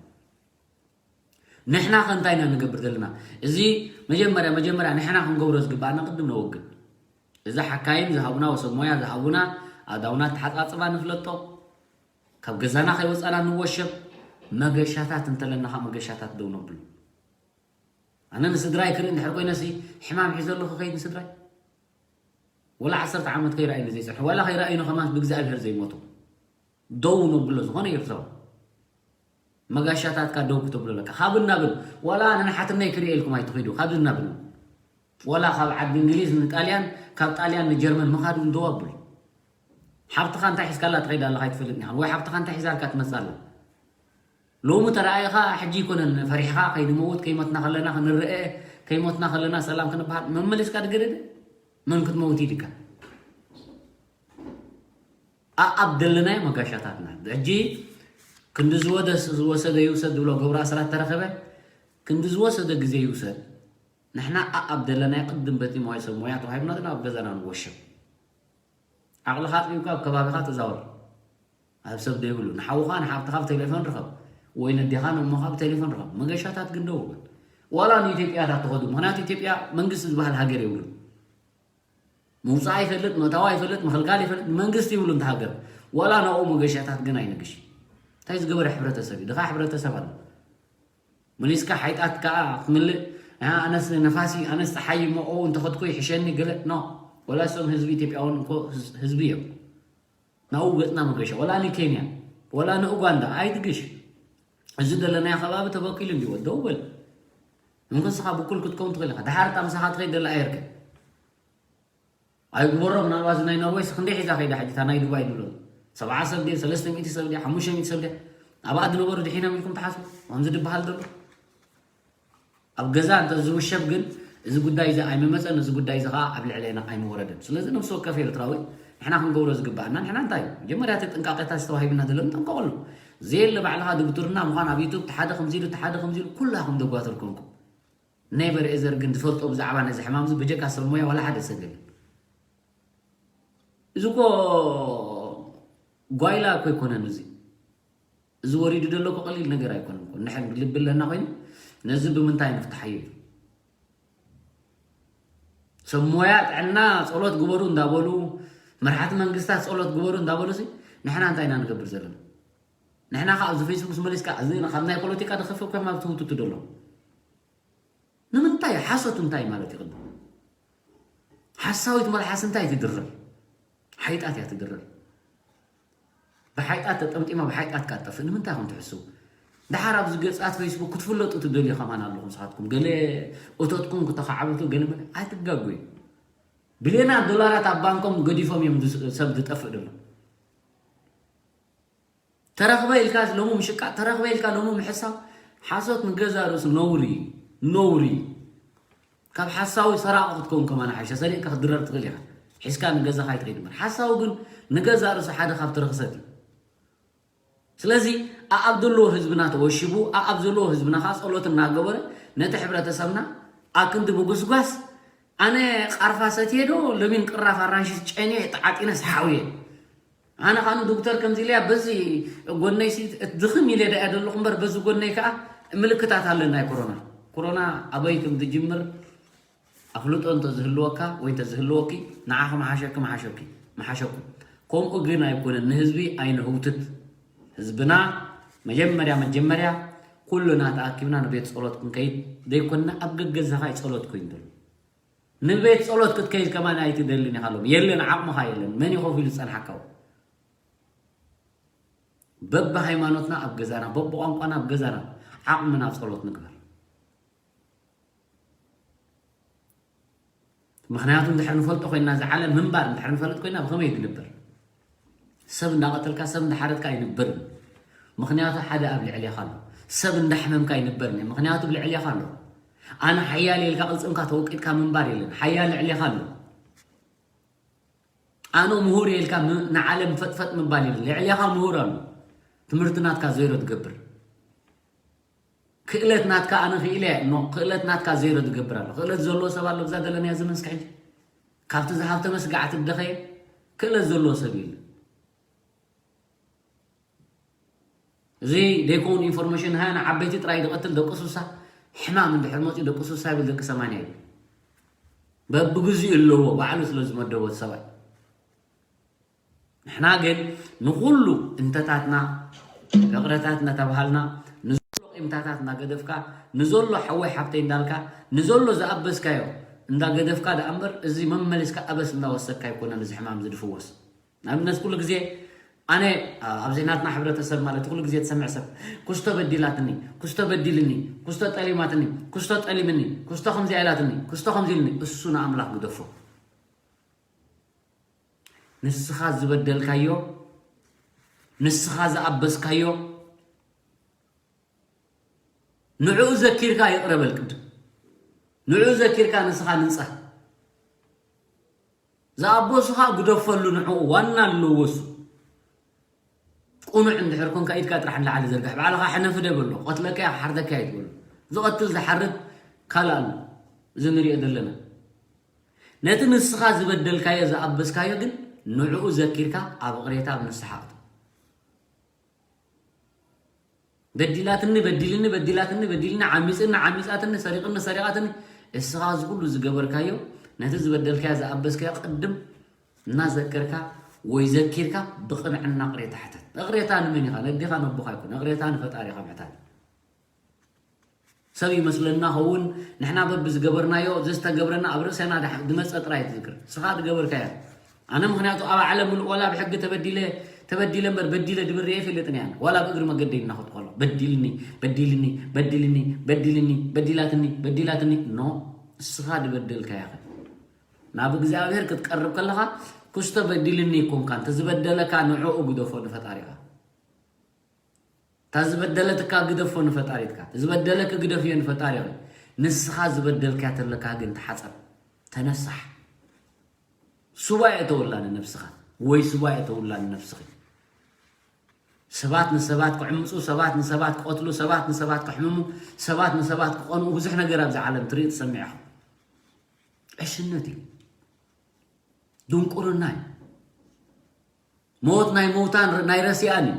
ንሕና ከ እንታይ ኢና ንገብር ዘለና? እዚ መጀመርያ፣ መጀመርያ ንሕና ክንገብሮ ዝግባኣና ቅድም ነወግድ። እዚ ሓካይም ዝሃቡና፣ ወሰብ ሞያ ዝሃቡና፣ ኣዳውና ኣተሓጻጽባ ንፍለጦ። ካብ ገዛና ከይወጻና ንወሸብ። መገሻታት እንተለና ከኣ መገሻታት ደው ነብሉ። ኣነ ንስድራይ ክርኢ እንድሕር ኮይነሲ፣ ሕማም ሒዘ ኣለኹ ከይድ ንስድራይ። ወላ ዓሰርተ ዓመት ከይረኣዩኒ ዘይጸንሑ፣ ዋላ ከይረኣዩኒ ከማን ብእግዚኣብሄር ዘይሞቱ። ደው ነብሎ ዝኾነ ኤርትራዊ። መጋሻታትካ ደው ክተብሎ ኣለካ። ካብ እናብል፣ ዋላ ንሓትነይ ክርኢ ኢልኩም ኣይትኺዱ፣ ካብ እናብል። ዋላ ካብ ዓዲ እንግሊዝ ንጣልያን፣ ካብ ጣልያን ንጀርመን ምኻድ እውን ደው ኣብሉ። ሓብትኻ እንታይ ሒዝካላ ትኸይድ ኣለኻ ኣይትፈልጥን ኢኻ። ወይ ሓብትኻ እንታይ ሒዛልካ ትመጽእ ኣላ። ሎሚ ተረኣይኻ ሕጂ ኣይኮነን ፈሪሕኻ ከይንመውት፣ ከይሞትና ከለና ክንረአ፣ ከይሞትና ከለና ሰላም ክንበሃል፣ መመሊስካ ድገደደ መን ክትመውት ኢልካ። ኣኣብ ደለናዮ መጋሻታትና። ሕጂ ክንዲ ዝወደ-፣ ዝወሰደ ይውሰድ ዝብሎ ገብሩ ኣስራት ተረኸበ፣ ክንዲ ዝወሰደ ግዜ ይውሰድ። ንሕና ኣኣብ ደለናዮ ቅድም በቲ ሞያ ሰብ ሞያ ተዋሂብና ናብ ገዛና ንወሽብ። ዓቕልኻ ኣጥቢብካ ኣብ ከባቢኻ ተዛወር። ኣብ ሰብ ደይብሉ። ንሓውኻ ንሓብትኻ ብቴሌፎን ርኸብ። ወይ ነዴኻ ንእሞኻ ብቴሌፎን ርኸብ። መገሻታት ግን ደው በል። ዋላ ንኢትዮጵያ እታ ትኸዱ። ምኽንያቱ ኢትዮጵያ መንግስቲ ዝበሃል ሃገር የብሉን። ምውጻእ ኣይፈልጥ፣ ምእታው ኣይፈልጥ፣ ምኽልካል ይፈልጥ፣ መንግስቲ ይብሉ እንተ ሃገር። ዋላ ናብኡ መገሻታት ግን ኣይንግሽ። እንታይ ዝገበረ ሕብረተሰብ እዩ? ድኻ ሕብረተሰብ ኣሎ። መሊስካ ሓይጣት ከኣ ክምልእ፣ "ኣነስ ነፋሲ፣ ኣነስ ጸሓይ እሞ፣ ኦ፣ እንተኸድኩ ይሕሸኒ" ገለ፣ ኖ። ወላ እሶም ህዝቢ ኢትዮጵያውን እኮ ህዝ-፣ ህዝቢ እዮም። ናብኡ ገጽና መገሻ። ወላ ንኬንያ፣ ወላ ንኡጋንዳ ኣይትግሽ። እዚ ዘለናዮ ከባቢ ተበቂሉ እንዲዎ፣ ደው በል። እንክስኻ ብኩል ክትከውን ትኽእል ኢኻ። ደሓር እታ ምሳኻ ትኸይድ ዘላ ኣየር ከ? ኣይግበሮ፣ ምናልባት እዚ ናይ ኖርዌይስ ክንደይ ሒዛ ከይዳ ሕጂ፣ እታ ናይ ዱባይ ድብሎ። ሰብዓ ሰብ ድየ፣ ሰለስተ ሚእቲ ሰብ ድየ፣ ሓሙሽተ ሚእቲ ሰብ ድየ? ኣብኣ ዝነበሩ ድሒኖም ኢልኩም ትሓስቡ? ከምዚ ድበሃል ዘሎ? ኣብ ገዛ እንተ ዝውሸብ ግን፣ እዚ ጉዳይ እዚ ኣይመመጸን፣ እዚ ጉዳይ እዚ ኸኣ ኣብ ልዕሌና ኣይምወረደን። ስለዚ ነፍሲ ወከፍ ኤርትራዊ ንሕና ክንገብሮ ዝግባኣና፣ ንሕና እንታይ እዩ? መጀመርያ እቲ ጥንቃቄታት ዝተዋሂብና ዘሎ ንጠንቀቐሉ። ዘየለ ባዕልኻ ድግትርና ምዃን ኣብ ዩቱብ፣ እቲ ሓደ ከምዚ ኢሉ፣ እቲ ሓደ ከምዚ ኢሉ፣ ኩላኹም ደጓትር ኮንኩም። ኔቨር ኤዘር ግን ዝፈልጦ ብዛዕባ ነዚ ሕማም እዚ በጀካ ሰብ ሞያ ዋላ ሓደ ሰብ የለን። እዚ እኮ ጓይላ እኮ ኣይኮነን። እዚ፣ እዚ ወሪዱ ዘሎ እኮ ቀሊል ነገር ኣይኮነን እኮ። እንድሕር ልቢ ኣለና ኮይኑ ነዚ ብምንታይ ንፍትሓዮ እዩ? ሰብ ሞያ ጥዕና ጸሎት ግበሩ እንዳበሉ፣ መራሕቲ መንግስታት ጸሎት ግበሩ እንዳበሉ ሲ ንሕና እንታይ ኢና ንገብር ዘለና? ንሕና ከኣ ኣብዚ ፌስቡክ መሊስካ፣ እዚ ካብ ናይ ፖለቲካ ድኽፍል ኮይንካ ትውትቱ ዘሎ። ንምንታይ? ሓሶት እንታይ ማለት ይቕድም? ሓሳዊት መልሓስ እንታይ ትድርር? ሓይጣት እያ ትድርር። ብሓይጣት ተጠምጢማ ብሓይጣት እያ ትጠፍእ። ንምንታይ ኢኹም ትሕስዉ? ደሓር ኣብዚ ገጻት ፌስቡክ ክትፍለጡ ትደልዩ ከማን ኣለኹም ንስኻትኩም። ገለ እቶትኩም ክተኻዕብቱ፣ ገለ መለ ኣይትጋጉዩ። ብልዮናት ዶላራት ኣብ ባንኮም ገዲፎም እዮም ዝ-፣ ሰብ ዝጠፍእ ዘሎ። ተረኽበ ኢልካ ሎሚ ምሽቃጥ፣ ተረኽበ ኢልካ ሎሚ ምሕሳው፣ ሓሶት ንገዛእ ርእሱ ነውሪ እዩ። ነውሪ እዩ። ካብ ሓሳዊ ሰራቒ ክትከውን ከማን ሓይሻ። ሰሪቕካ ክትድረር ትኽእል ኢኻ። ሒዝካ ንገዛኻ ኣይትኸይድ እምበር። ሓሳዊ ግን ንገዛእ ርእሱ ሓደ ካብቲ ርኽሰት እዩ። ስለዚ ኣኣብ ዘለዎ ህዝብና ተወሺቡ፣ ኣኣብ ዘለዎ ህዝብና ኸኣ ጸሎት እናገበረ ነቲ ሕብረተሰብና ኣክንዲ ምጉስጓስ፣ ኣነ ቃርፋ ሰትየ ዶ ለሚን ቅራፍ ኣራንሺ ጨንየ ተዓጢነ ሰሓውየ። ኣነ ኸኣ ንዶክተር ከምዚ ኢለያ በዚ ጎነይሲ ድኽም ኢለ ደኣ ዘለኹ እምበር በዚ ጎነይ ከኣ ምልክታት ኣለኒ ናይ ኮሮና። ኮሮና ኣበይ ከም ዝጅምር ኣፍልጦ እንተ ዝህልወካ ወይ እንተ ዝህልወኪ ንዓኺ ምሓሸኪ ምሓሸኪ ምሓሸኩም። ከምኡ ግን ኣይኮነን። ንህዝቢ ኣይንህውትት። ህዝብና መጀመርያ መጀመርያ ኩልና ተኣኪብና ንቤት ጸሎት ክንከይድ ዘይኮንና ኣብ ገገዛኻ እዩ ጸሎት ኮይኑ ዘሎ። ንቤት ጸሎት ክትከይድ ከማን ኣይትደልን ኢኻ ሎም። የለን፣ ዓቕምኻ የለን። መን እዩ ኮፍ ኢሉ ዝጸንሓካ? በብሃይማኖትና ኣብ ገዛና፣ በብቋንቋና ኣብ ገዛና ዓቕምና ጸሎት ንግበር። ምኽንያቱ እንድሕር ንፈልጦ ኮይንና፣ እዚ ዓለም ምንባር እንድሕር ንፈልጥ ኮይንና ብኸመይ እዩ ዝንበር? ሰብ እንዳቐተልካ ሰብ እንዳሓረድካ ኣይንበርን። ምኽንያቱ ሓደ ኣብ ልዕሌኻ ኣሎ። ሰብ እንዳሕመምካ ኣይንበርን። ምኽንያቱ ኣብ ልዕሌኻ ኣሎ። ኣነ ሓያል ኢልካ ቅልጽምካ ተወቂጥካ ምንባር የለን። ሓያል ልዕሌኻ ኣሎ። ኣነ ምሁር ኢልካ ም- ንዓለም ፈጥፈጥ ምባል የለን። ልዕሌኻ ምሁር ኣሎ። ትምህርቲ ናትካ ዜሮ ትገብር። ክእለት ናትካ ኣነ ክኢለ እሞ ክእለት ናትካ ዜሮ ትገብር ኣሎ። ክእለት ዘለዎ ሰብ ኣሎ ብዛ ዘለናያ ዘመን እስከ ሕጂ ካብቲ ዝሃብተ መስጋዕቲ ደኸየ ክእለት ዘለዎ ሰብ የለን። እዚ ደይኮውን ኢንፎርሜሽን ሃያ ንዓበይቲ ጥራይ ዝቐትል ደቂ ሱሳ ሕማም እንድሕር መፅኡ ደቂ ሱሳ ይብል ደቂ ሰማንያ እዩ። በብግዚኡ ኣለዎ ባዕሉ ስለ ዝመደቦ እቲ ሰብኣይ። ንሕና ግን ንኹሉ እንተታትና ፍቕረታት እናተባሃልና ንዘሎ ቂምታታት እናገደፍካ ንዘሎ ሓወይ ሓብተይ እንዳልካ ንዘሎ ዝኣበስካዮ እንዳገደፍካ ደኣ እምበር እዚ መመሊስካ ኣበስ እንዳወሰድካ ኣይኮነን እዚ ሕማም ዝድፍወስ። ንኣብነት ኩሉ ግዜ ኣነ ኣብዚ ናትና ሕብረተሰብ ማለት ኩሉ ግዜ ትሰምዕ ሰብ ኩስቶ በዲላትኒ፣ ኩስቶ በዲልኒ፣ ኩስቶ ጠሊማትኒ፣ ኩስቶ ጠሊምኒ፣ ኩስቶ ከምዚኣ ኢላትኒ፣ ኩስቶ ከምዚ ኢልኒ እሱ ንኣምላኽ ግደፎ። ንስኻ ዝበደልካዮ ንስኻ ዝኣበስካዮ ንዕኡ ዘኪርካ ይቕረ በል ቅድም ንዕኡ ዘኪርካ ንስኻ ንንጻህ ዝኣበሱኻ ግደፈሉ ንዕኡ ዋና ኣለዎ እሱ ቁኑዕ እንድሕር ኮንካ ኢድካ ጥራሕ ንላዕሊ ዘርግሕ ባዕልኻ ሕነፍደ በሎ ቀትለካ እያ ክሓርደካ እየ ትበሎ ዝቐትል ዝሓርድ ካልእ ኣሎ እዚ ንሪኦ ዘለና ነቲ ንስኻ ዝበደልካዮ ዝኣበስካዮ ግን ንዕኡ ዘኪርካ ኣብ ቕሬታ ኣብ ንስሓ ኣቱ በዲላትኒ በዲልኒ በዲላትኒ በዲልኒ ዓሚፅኒ ዓሚፃትኒ ሰሪቕኒ ሰሪቓትኒ እስኻ እዚ ኩሉ ዝገበርካዮ ነቲ ዝበደልካዮ ዝኣበስካዮ ቅድም እናዘከርካ ወይ ዘኪርካ ብቕንዕና ቅሬታ ሕተት እቕሬታ ንመን ኢኻ ነዲኻ ነቦኻ ይኮን እቕሬታ ንፈጣሪ ኢኻ ምሕታት ሰብ ይመስለና ኸውን ንሕና በብዝገበርናዮ ዘዝተገብረና ኣብ ርእሰና ድመፀ ጥራይ ትዝክር ስኻ ዝገበርካዮ ኣነ ምኽንያቱ ኣብ ዓለም ምሉእ ዋላ ብሕጊ ተበዲለ ተበዲለ እምበር በዲለ ድብል ርኤ ይፈልጥን እያ ዋላ ብእግሪ መገደይ እናኸድኩ ከሎ በዲልኒ በዲልኒ በዲልኒ በዲልኒ በዲላትኒ በዲላትኒ ኖ እስኻ ዝበደልካያ ኸ ናብ እግዚኣብሔር ክትቀርብ ከለኻ ኩስቶ በዲልኒ ይኮንካ እንተ ዝበደለካ ንዕኡ ግደፎ ንፈጣሪኻ እታ ዝበደለትካ ግደፎ ንፈጣሪትካ ዝበደለክ ግደፍዮ ንፈጣሪ ንስኻ ዝበደልካያ ተለካ ግን ተሓፀብ ተነሳሕ ሱባኤ ተውላ ንነብስኻ ወይ ሱባኤ ተውላ ንነብስኺ ሰባት ንሰባት ክዕምፁ ሰባት ንሰባት ክቐትሉ ሰባት ንሰባት ክሕምሙ ሰባት ንሰባት ክቐንኡ ብዙሕ ነገር ኣብዚ ዓለም ትርኢ ትሰሚዕ ኢኹም ዕሽነት እዩ ድንቁርና እዩ ሞት ናይ ምውታን ናይ ረሲኣን እዩ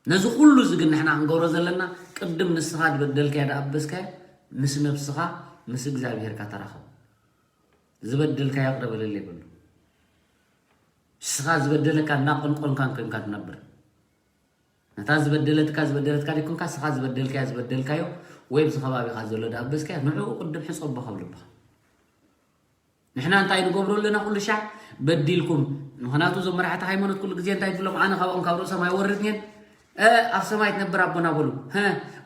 ነዚ ኩሉ እዚ ግን ንሕና ክንገብሮ ዘለና ቅድም ንስኻ ዝበደልካዮ ዝኣበስካዮ ምስ ነብስኻ ምስ እግዚኣብሄርካ ተራኸብ ዝበደልካዮ ይቕረ በለለይ በሎ ንስኻ ዝበደለካ እናቐንቆንካን ኮንካ ትነብር ነታ ዝበደለትካ ዝበደለትካ ደይኮንካ ስኻ ዝበደልካዮ ዝበደልካዮ ወይ ኣብዚ ከባቢኻ ዘሎ ዝኣበስካዮ ንዕኡ ቅድም ሕፀቦ ካብ ልብኻ ንሕና እንታይ ንገብሮ ኣለና ኩሉ ሻዕ በዲልኩም ምኽንያቱ እዞም መራሕቲ ሃይማኖት ኩሉ ግዜ እንታይ ትብሎም ኣነ ካብኦም ካብ ርእሶም ኣይወርድን እየን ኣብ ሰማይ ትነብር ኣቦና በሉ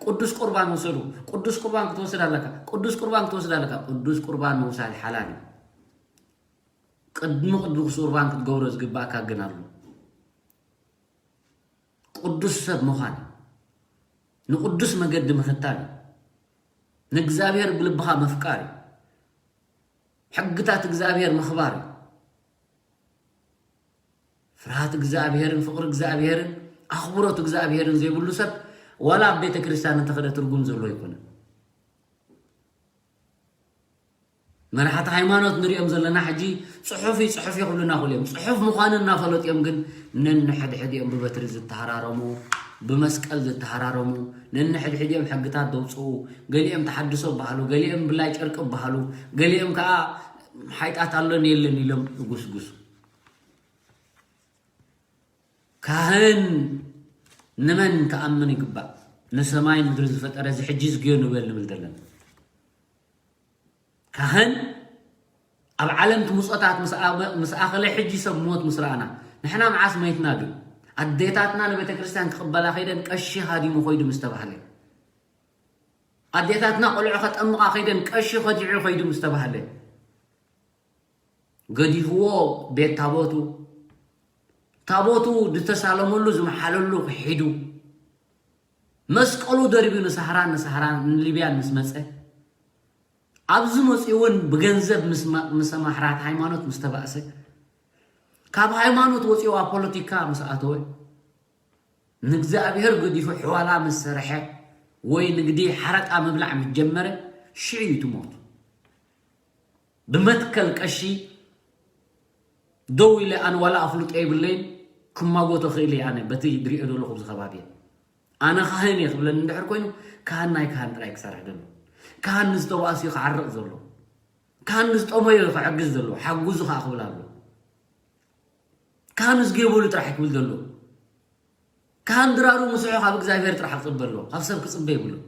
ቅዱስ ቁርባን ውሰዱ ቅዱስ ቁርባን ክትወስድ ኣለካ ቅዱስ ቁርባን ክትወስድ ኣለካ ቅዱስ ቁርባን ምውሳድ ሓላል እዩ ቅድሚ ቅዱስ ቁርባን ክትገብሮ ዝግባእካ ግን ኣሎ ቅዱስ ሰብ ምዃን እዩ ንቅዱስ መገዲ ምኽታል እዩ ንእግዚኣብሔር ብልብኻ ምፍቃር እዩ ሕግታት እግዚኣብሔር ምኽባር እዩ ፍርሃት እግዚኣብሔርን ፍቕሪ እግዚኣብሔርን ኣኽብሮት እግዚኣብሔርን ዘይብሉ ሰብ ዋላ ኣብ ቤተ ክርስትያን እንተኸደ ትርጉም ዘሎ ኣይኮነን መራሕቲ ሃይማኖት ንሪኦም ዘለና ሕጂ ፅሑፍ እዩ ፅሑፍ ይኽብሉና ክብሉ እዮም ፅሑፍ ምዃኑ እናፈለጡ እዮም ግን ነንሕድሕድ እዮም ብበትሪ ዝተሃራረሙ ብመስቀል ዝተሃራረሙ ነንሕድሕድ እዮም ሕግታት ዘውፅኡ ገሊኦም ተሓድሶ በሃሉ ገሊኦም ብላይ ጨርቂ በሃሉ ገሊኦም ከዓ ሓይጣት ኣሎን የለን ኢሎም ይጉስጉሱ ካህን ንመን ክኣምን ይግባእ ንሰማይ ምድሪ ዝፈጠረ እዚ ሕጂ ዝግዮ ንበል ንብል ዘለና ካህን ኣብ ዓለም ትምፆታት ምስ ኣኸለ ሕጂ ሰብ ሞት ምስ ረኣና ንሕና መዓስ መይትና ግን ኣዴታትና ንቤተ ክርስቲያን ክቕበላ ከይደን ቀሺ ሃዲሙ ኮይዱ ምስ ተባህለ ኣዴታትና ቆልዑ ከጠምቓ ከይደን ቀሺ ከዲዑ ከይዱ ምስ ተባህለ ገዲፍዎ ቤት ታቦቱ፣ ታቦቱ ዝተሳለመሉ ዝመሓለሉ ክሒዱ፣ መስቀሉ ደርብዩ ንሳህራን ንሳህራን ንሊብያን ምስ መጸ፣ ኣብዚ መጺኡ እውን ብገንዘብ ምስ ማ-፣ ምስ መሓራት ሃይማኖት ምስ ተባእሰ፣ ካብ ሃይማኖት ወጺኡ ኣብ ፖለቲካ ምስ ኣተወ፣ ንእግዚኣብሔር ገዲፉ ሕዋላ ምስ ሰርሐ ወይ ንግዲ ሓረጣ ምብላዕ ምስ ጀመረ፣ ሽዑ እዩ ትሞቱ። ብመትከል ቀሺ ደው ኢለ ኣነ ዋላ ኣፍልጦ የብለይን፣ ክማጎቶ ክእል እየ ኣነ በቲ ዝሪኦ ዘለኹ ኣብዚ ከባቢ እየ። ኣነ ካህን እየ ክብለኒ እንድሕር ኮይኑ፣ ካህን ናይ ካህን ጥራይ ክሰርሕ ዘሎ፣ ካህን ንዝተባእሱ ክዓርቕ ዘሎ፣ ካህን ንዝጠመዮ ክሕግዝ ዘሎ፣ ሓግዙ ከዓ ክብል ኣሎ። ካህን ዝጌበሉ ጥራሕ ክብል ዘሎ፣ ካህን ድራሩ ምስሑ ካብ እግዚኣብሔር ጥራሕ ክጽበ ኣለዎ፣ ካብ ሰብ ክጽበ የብሉን።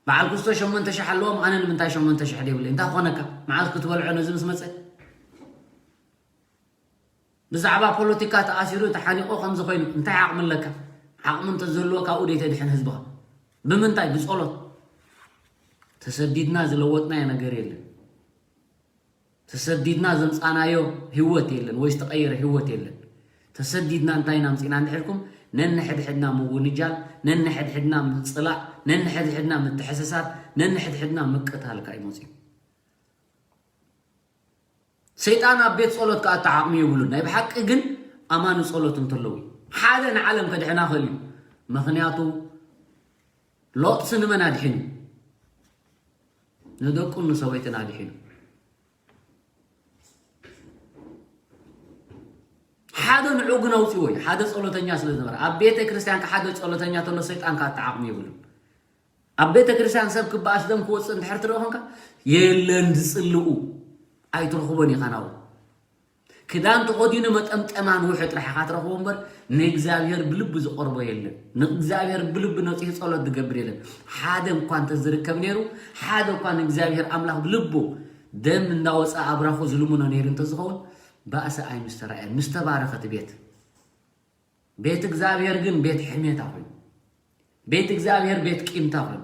በዓል ክስቶ ሸሞንተ ሽሕ ኣለዎም፣ ኣነ ንምንታይ ሸሞንተ ሽሕ ደይብለይ? እንታይ ክኾነካ? መዓስ ክትበልዖ ነዚ ምስ መጸ? ብዛዕባ ፖለቲካ ተኣሲሩ ተሓኒቑ ከምዚ ኮይኑ እንታይ ዓቕሚ ኣለካ? ዓቕሚ እንተዝህልወካ ኣብኡ ደይተድሕን ህዝብኻ? ብምንታይ? ብጸሎት። ተሰዲድና ዝለወጥናዮ ነገር የለን። ተሰዲድና ዘምጻናዮ ህይወት የለን ወይ ዝተቐየረ ህይወት የለን። ተሰዲድና እንታይ ኢና ኣምጺእና እንድሕርኩም ነንሕድሕድና ምውንጃል፣ ነንሕድሕድና ምጽላእ፣ ነንሕድሕድና ምትሕስሳር፣ ነንሕድሕድና ምቅታል ከኣ እዩ መጺኡ። ሰይጣን ኣብ ቤት ጸሎት ክኣቱ ዓቕሚ የብሉን። ናይ ብሓቂ ግን ኣማኒ ጸሎት እንተለዉ እዩ። ሓደ ንዓለም ከድሕና ክእል እዩ። ምኽንያቱ ሎጥስ ንመን ኣድሒኑ? ንደቁን ንሰበይትን ኣድሒኑ። ሓደ ንዑ ግን ኣውፅዎ እዩ። ሓደ ጸሎተኛ ስለ ዝነበረ ኣብ ቤተ ክርስቲያን ሓደ ጸሎተኛ ተሎ ሰይጣን ካታ ዓቕሚ የብሉን። ኣብ ቤተ ክርስቲያን ሰብ ክበኣስ ደም ክወፅእ እንድሕር ትርኢ ኮንካ የለን ዝፅልኡ ኣይትረኽቦን ኢኻ ናብኡ። ክዳን ተኸዲኑ መጠምጠማ ንውሑ ጥራሕ ኢኻ ትረኽቦ እምበር ንእግዚኣብሔር ብልቢ ዝቐርቦ የለን። ንእግዚኣብሔር ብልቢ ነፂሁ ጸሎት ዝገብር የለን። ሓደ እኳ እንተዝርከብ ነይሩ፣ ሓደ እኳ ንእግዚኣብሔር ኣምላኽ ብልቡ ደም እንዳወፀ ኣብራኹ ዝልምኖ ነይሩ እንተዝኸውን ባእሲ ኣይምስተራእየን። ምስተባረኸት ቤት ቤት እግዚኣብሔር ግን ቤት ሕሜታ ኮይኑ፣ ቤት እግዚኣብሔር ቤት ቂምታ ኮይኑ፣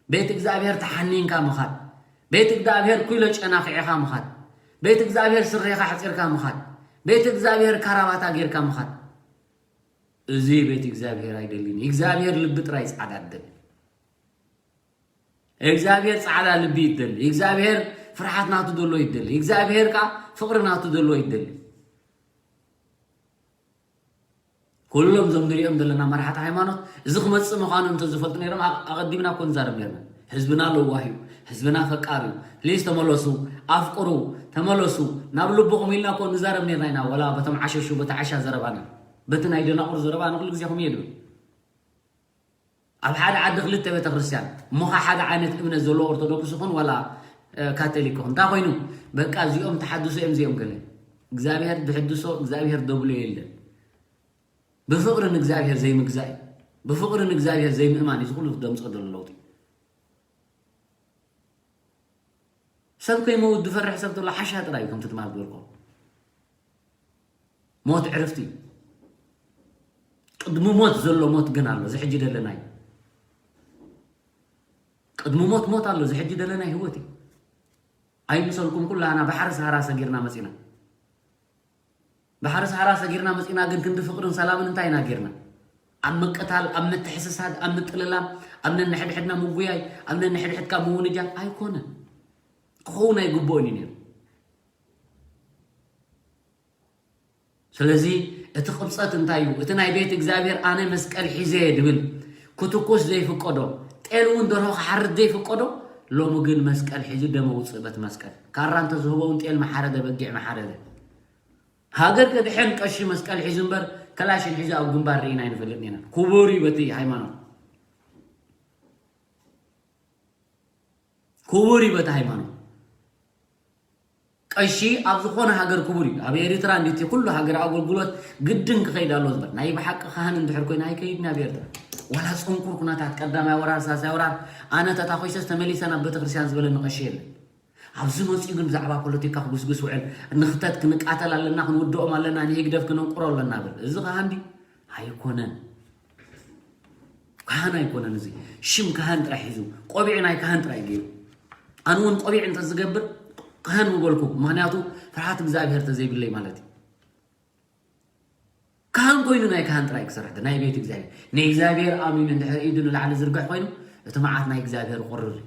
ቤት እግዚኣብሔር ተሓኒንካ ምኻድ፣ ቤት እግዚኣብሔር ኩሎ ጨናኺዕኻ ምኻድ፣ ቤት እግዚኣብሔር ስሬኻ ሕፂርካ ምኻድ፣ ቤት እግዚኣብሔር ካራባታ ጌርካ ምኻድ። እዚ ቤት እግዚኣብሔር ኣይደልን። እግዚኣብሔር ልቢ ጥራይ ጻዕዳ ደል። እግዚኣብሔር ጻዕዳ ልቢ ይደል። እግዚኣብሔር ፍርሓት ናቱ ደሎ ይደል። እግዚኣብሔር ከኣ ፍቕሪ ናቱ ደሎ ይደል። ኩሎም እዞም ንሪኦም ዘለና መራሕቲ ሃይማኖት እዚ ክመፅእ ምዃኑ እንተዝፈልጡ ነይሮም ኣቐዲምና እኮ ንዛረብ ነርና። ህዝብና ለዋህ እዩ፣ ህዝብና ፈቃር እዩ፣ ፕሊዝ ተመለሱ፣ ኣፍቅሩ፣ ተመለሱ ናብ ልብኹም ኢልና እኮ ንዛረብ ነርና ኢና። ወላ በቶም ዓሸሹ በቲ ዓሻ ዘረባና በቲ ናይ ደናቑር ዘረባ ንኩሉ ግዜ ኹም እየ ድብል። ኣብ ሓደ ዓዲ ክልተ ቤተክርስትያን እሞ ኸ ሓደ ዓይነት እምነት ዘለዎ ኦርቶዶክስ ይኹን ዋላ ካቶሊክ ይኹን እንታይ ኮይኑ በቃ እዚኦም ተሓድሶ እዮም እዚኦም ገለ እግዚኣብሔር ድሕድሶ እግዚኣብሔር ደብሎ የለን። ብፍቕሪ ንእግዚኣብሔር ዘይምግዛእ እዩ። ብፍቕሪ ንእግዚኣብሔር ዘይምእማን እዩ ዝኹሉ ደምፆ ዘሎ ለውጢ። ሰብ ከይመውት ዝፈርሕ ሰብ ተሎ ሓሻ ጥራይ እዩ ከምቲ ትማል ዝበልኮ ሞት ዕርፍቲ እዩ። ቅድሚ ሞት ዘሎ ሞት ግን ኣሎ እዚ ሕጂ ደለናይ ቅድሚ ሞት ሞት ኣሎ እዚ ሕጂ ደለናይ ህይወት እዩ። ኣይምሰልኩም ኩላና ባሕሪ ሰሃራ ሰጊርና መፂና ባሕሪ ሰሃራ ሰጊርና መፂና ግን ክንዲ ፍቕርን ሰላምን እንታይ ኢና ጌርና? ኣብ ምቅታል ኣብ ምትሕስሳድ ኣብ ምጥልላም ኣብ ነንሕድሕድና ምጉያይ ኣብ ነንሕድሕድካ ምውንጃል ኣይኮነን። ክኸውን ኣይግብኦን እዩ ነይሩ። ስለዚ እቲ ቅብፀት እንታይ እዩ? እቲ ናይ ቤት እግዚኣብሔር ኣነ መስቀል ሒዘ እየ ድብል ክትኩስ ዘይፍቀዶ ጤል እውን ደርሆ ክሓርድ ዘይፍቀዶ ሎሚ ግን መስቀል ሒዙ ደመ ውፅእ በቲ መስቀል ካራ እንተዝህቦ እውን ጤል መሓረደ በጊዕ መሓረደ። ሃገር ከድሕን ቀሺ መስቀል ሒዙ እምበር ከላሽን ሒዙ ኣብ ግንባር ርኢና ኣይንፈልጥን ኢና። ክቡር እዩ በቲ ሃይማኖት ክቡር እዩ በቲ ሃይማኖት። ቀሺ ኣብ ዝኾነ ሃገር ክቡር እዩ። ኣብ ኤሪትራ እንዲቲ ኩሉ ሃገር ኣገልግሎት ግድን ክኸይድ ኣሎ ዝበር ናይ ብሓቂ ካህን እንድሕር ኮይኑ ኣይከይድን ኣብ ኤርትራ። ዋላ ጽንኩር ኩነታት ቀዳማይ ወራር ሳሳይ ወራር ኣነ ተታኾይሰስ ተመሊሰ ናብ ቤተክርስትያን ዝበለኒ ቀሺ የለን። ኣብዚ መጺኡ ግን ብዛዕባ ፖለቲካ ክጉስጉስ ውዕል ንኽተት ክንቃተል ኣለና ክንውድኦም ኣለና ንህግደፍ ክነንቁሮ ኣለና ብል እዚ ካህን ድዩ? ኣይኮነን። ካህን ኣይኮነን እዚ ሽም ካህን ጥራሕ ሒዙ ቆቢዕ ናይ ካህን ጥራሕ ገይሩ ኣነ እውን ቆቢዕ እንተዝገብር ካህን ምበልኩ፣ ምኽንያቱ ፍርሃት እግዚኣብሔር ተዘይብለይ ማለት እዩ። ካህን ኮይኑ ናይ ካህን ጥራይ ክሰርሕ፣ ናይ ቤት እግዚኣብሔር። ንእግዚኣብሔር ኣሚኑ እንድሕር ኢዱ ንላዕሊ ዝርግሕ ኮይኑ፣ እቲ መዓት ናይ እግዚኣብሔር ይቑርር እዩ።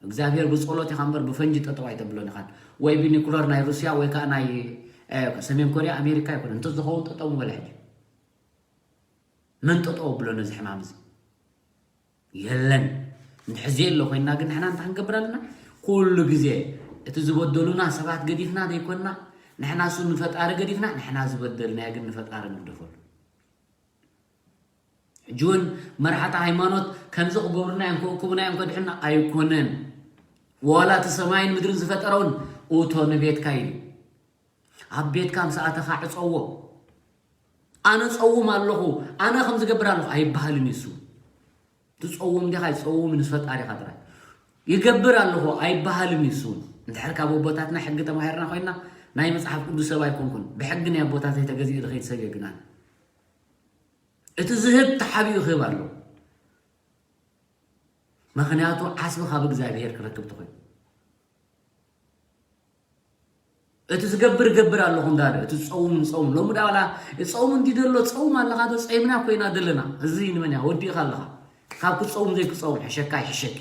እግዚኣብሔር ብጸሎት ኢኻ እምበር ብፈንጂ ጠጠው ኣይተብሎን ኢኻን። ወይ ብኒኩለር ናይ ሩስያ ወይ ከዓ ናይ፣ እ፣ ሰሜን ኮርያ ኣሜሪካ ኣይኮነን። እንተዝኸውን ጠጠው ምበለ ሕጂ። መን ጠጠው ኣብሎ ነዚ ሕማም እዚ? የለን። እንድሕር ዘየሎ ኮይና ግን ንሕና እንታይ ክንገብር ኣለና? ኩሉ ግዜ እቲ ዝበደሉና ሰባት ገዲፍና ዘይኮንና፣ ንሕና እሱ ንፈጣሪ ገዲፍና፣ ንሕና ዝበደልናዮ ግን ንፈጣሪ ንግደፈሉ። ሕጂ እውን መራሕቲ ሃይማኖት ከምዚ ክገብሩና እዮም፣ ክእክቡና እዮም፣ ከድሕኑና ኣይኮነን። ዋላ እቲ ሰማይን ምድርን ዝፈጠረ እውን እቶ ንቤትካ ኢሉ። ኣብ ቤትካ ምስ ኣተኻ ዕጸዎ። ኣነ ጸውም ኣለኹ፣ ኣነ ከም ዝገብር ኣለኹ ኣይበሃልን እዩ እሱ። ትጸውም ዲኻ? ኣይትጸውም፣ ምስ ፈጣሪኻ ጥራይ። ይገብር ኣለኹ ኣይበሃልን እዩ እሱ። እንድሕር ካብ ኣቦታትና ሕጊ ተማሂርና ኮይና፣ ናይ መጽሓፍ ቅዱስ ሰብ ኣይኮንኩን። ብሕጊ ናይ ኣቦታተይ ተገዚኡ ዝኸይድ ሰብ እየ ግን ኣነ። እቲ ዝህብ ተሓቢኡ ክህብ ኣለዎ። ምኽንያቱ ዓስቢ ካብ እግዚኣብሔር ክረክብ ተኾይኑ። እቲ ዝገብር እገብር ኣለኹ እንዳበለ፣ እቲ ዝጸውም ንጸውም። ሎሚ ዳ ዋላ ጾም እንዲ ደሎ ጸውም ኣለኻ ዶ? ጸይምና ኮይና ዘለና። እዚ ንመን እያ? ወዲእኻ ኣለኻ። ካብ ክጸውም ዘይክጸውም ሕሸካ ይሕሸኪ።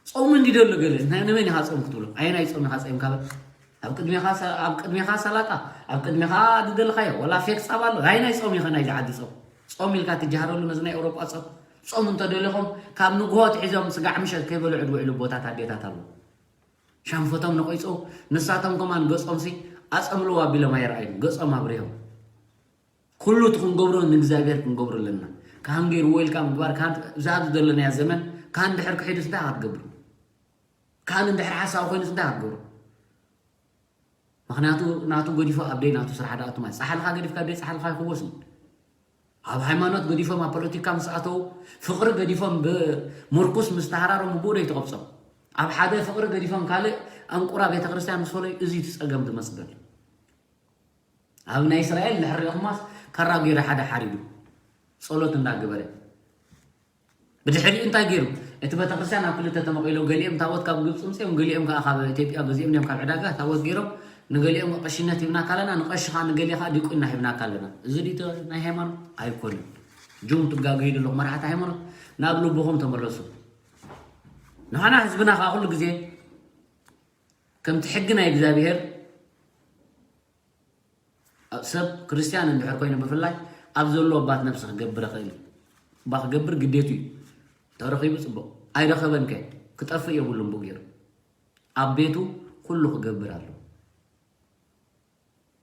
ጾም እንዲ ደሎ ገለ፣ ናይ ንመን ኢኻ ጾም ክትብሎ? ኣየናይ ጾም ኢኻ ጸይምካ በል? ኣብ ቅድሜኻ ሰ-፣ ኣብ ቅድሜኻ ሰላጣ፣ ኣብ ቅድሜኻ ዝደለኻዮ፣ ወላ ፌክ ጻባ ኣሎ። ኣየናይ ጾም ኢኻ ናይዚ ዓዲ ጾም? ጾም ኢልካ ትጀሃረሉ ነዚ ናይ ኤውሮጳ ጾም። ጾም እንተደሊኹም፣ ካብ ንግሆ ኣትሒዞም ስጋዕ ምሸት ከይበልዑ ዝውዕሉ ኣቦታት ኣዴታት ኣለዉ። ሻንፈቶም ነቒጹ፣ ንሳቶም ከማን ገጾምሲ ኣጸምልዋ ኣቢሎም ኣይረኣዩን፣ ገጾም ኣብሪሆም። ኩሉ እቲ ክንገብሮ ንእግዚኣብሔር ክንገብሮ ኣለና። ካህን ገይርዎ ኢልካ ምግባር፣ ካህን እዛ ኣብዚ ዘለናያ ዘመን፣ ካህን ድሕር ክሒዱስ እንታይ ክትገብር? ካህን እንድሕር ሓሳዊ ኮይኑስ እንታይ ክትገብሮ? ምኽንያቱ ናቱ ገዲፎ ኣብ ደይ ናቱ ስራሕ ደኣ ኣቱ ማለት ጻሕልኻ ገዲፍካ ኣብ ደይ ጻሕልኻ ይኽወስ እዩ። ኣብ ሃይማኖት ገዲፎም ኣብ ፖለቲካ ምስ ኣተው፣ ፍቕሪ ገዲፎም ብምርኩስ ምስ ተሃራረሙ ብኡ ዶ ይትቐብጾም? ኣብ ሓደ ፍቕሪ ገዲፎም ካልእ ኣንቁራ ቤተክርስትያን ምስ ፈለዩ፣ እዚ እቲ ጸገም ዝመጽእ ዘሎ። ኣብ ናይ እስራኤል እንድሕር ሪእኹማስ፣ ካራ ገይሩ ሓደ ሓሪዱ፣ ጸሎት እንዳገበረ። ብድሕሪኡ እንታይ ገይሩ? እቲ ቤተክርስትያን ኣብ ክልተ ተመቒሎ፣ ገሊኦም ታቦት ካብ ግብጺ ምጽኦም፣ ገሊኦም ከኣ ካብ ኢትዮጵያ ገዚኦም እዮም ካብ ዕዳጋ ታቦት ገይሮም፣ ንገሊኦም ቀሽነት ሂብናካ ኣለና፣ ንቀሺ ከኣ ንገሌ ከኣ ዲቁና ሂብናካ ኣለና። እዚ ድዩ እቲ ናይ ሃይማኖት? ኣይኮነን። ጅም ትጋገዩ ዘለኹም መራሕቲ ሃይማኖት፣ ናብ ልብኹም ተመለሱ። ንሕና ህዝብና ከኣ ኩሉ ግዜ ከምቲ ሕጊ ናይ እግዚኣብሔር ሰብ ክርስትያን እንድሕር ኮይኑ ብፍላይ ኣብ ዘሎ ኣባት ነብሲ ክገብር ይኽእል እዩ። እባ ክገብር ግዴቱ እዩ። ተረኺቡ ጽቡቕ። ኣይረኸበን ከ ክጠፍእ የብሉን ብኡ ገይሩ። ኣብ ቤቱ ኩሉ ክገብር ኣለዎ።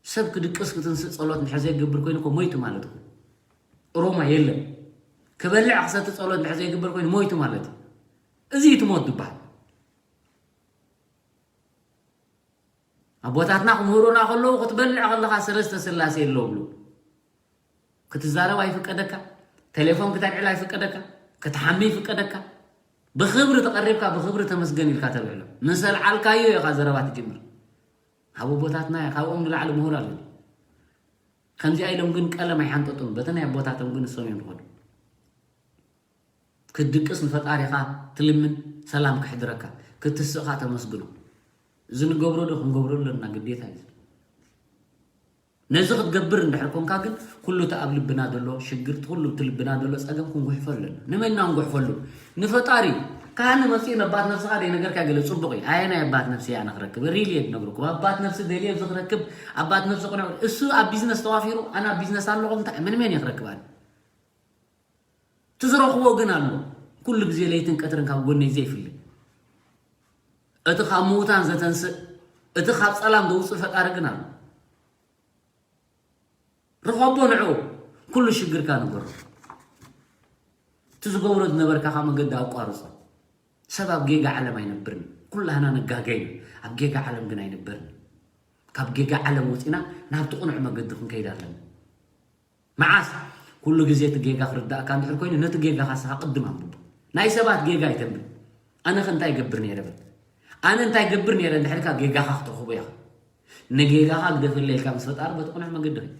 ሰብ ክድቅስ ክትንስእ ጸሎት እንድሕር ዘይገብር ኮይኑ እኮ ሞይቱ ማለት እኮ። ሮማ የለን። ክበልዕ ክሰቲ ጸሎት እንድሕር ዘይገብር ኮይኑ ሞይቱ ማለት እዩ። እዚ እዩ እቲ ሞት ዝበሃል። ኣቦታትና ክምህሩና ከለዉ ክትበልዕ ከለኻ ሰለስተ ስላሴ ኣለዉ ብሉ። ክትዛረብ ኣይፍቀደካ፣ ቴሌፎን ክተልዕል ኣይፍቀደካ፣ ክትሓሚ ይፍቀደካ። ብኽብሪ ተቐሪብካ ብኽብሪ ተመስገን ኢልካ ተልዕሎ። ምስ ኣልዓልካዮ ኢኻ ዘረባ ትጅምር። ኣብ ኣቦታትና እያ፣ ካብኦም ንላዕሊ ምሁር ኣሎ። ከምዚኣ ኢሎም ግን ቀለም ኣይሓንጠጡን፣ በቲ ናይ ኣቦታቶም ግን እሶም እዮም ዝኸዱ። ክትድቅስ ንፈጣሪኻ ትልምን፣ ሰላም ከሕድረካ፣ ክትስእኻ ተመስግኖ። እዚ ንገብሮ ዶ ክንገብሮ ኣለና? ግዴታ እዩ። ነዚ ክትገብር እንድሕር ኮንካ ግን፣ ኩሉ እቲ ኣብ ልብና ዘሎ ሽግር፣ ኩሉ እቲ ልብና ዘሎ ጸገም ክንጉሕፎ ኣለና። ንመን ኢና ክንጉሕፈሉ? ንፈጣሪ። ካህን መጺኡ ነባት ነብስኻ ደይነገርካ ገለ ጽቡቕ እዩ። ኣየናይ ኣባት ነብሲ ኣነ ክረክብ? ሪሊ እየ ዝነግረኩም። ኣባት ነብሲ ደልየ ኣብዚ ክረክብ፣ ኣባት ነብሲ ቅኑዕ። እሱ ኣብ ቢዝነስ ተዋፊሩ፣ ኣነ ኣብ ቢዝነስ ኣለኹ፣ እንታይ፣ ምን መን እየ ክረክብ ኣነ? እቲ ዝረኽቦ ግን ኣሎ። ኩሉ ግዜ ለይትን ቀትርን ካብ ጎነይ ዘይፍለ። እቲ ካብ ምዉታን ዘተንስእ፣ እቲ ካብ ጸላም ዘውጽእ ፈጣሪ ግን ኣሎ። ርኸቦ ንዕኡ፣ ኩሉ ሽግርካ ንገሮ። እቲ ዝገብሮ ዝነበርካ ካብ መገዲ ኣቋርጾ። ሰብ ኣብ ጌጋ ዓለም ኣይነብርን። ኩላህና ነጋገ ኢና። ኣብ ጌጋ ዓለም ግን ኣይንበርን። ካብ ጌጋ ዓለም ወጺና ናብቲ ቅኑዕ መገዲ ክንከይድ ኣለና። መዓስ? ኩሉ ግዜ እቲ ጌጋ ክርዳእካ እንድሕር ኮይኑ፣ ነቲ ጌጋኻ ንስኻ ቅድም ኣንብቦ። ናይ ሰባት ጌጋ ኣይተንብብ። ኣነኸ እንታይ ይገብር ነይረ በል። ኣነ እንታይ ይገብር ነይረ እንድሕር ኢልካ ጌጋኻ ክትረኽቦ ኢኻ። ንጌጋኻ ግደፈለይ ኢልካ ምስ ፈጣሪ በቲ ቅኑዕ መገዲ ኺድ።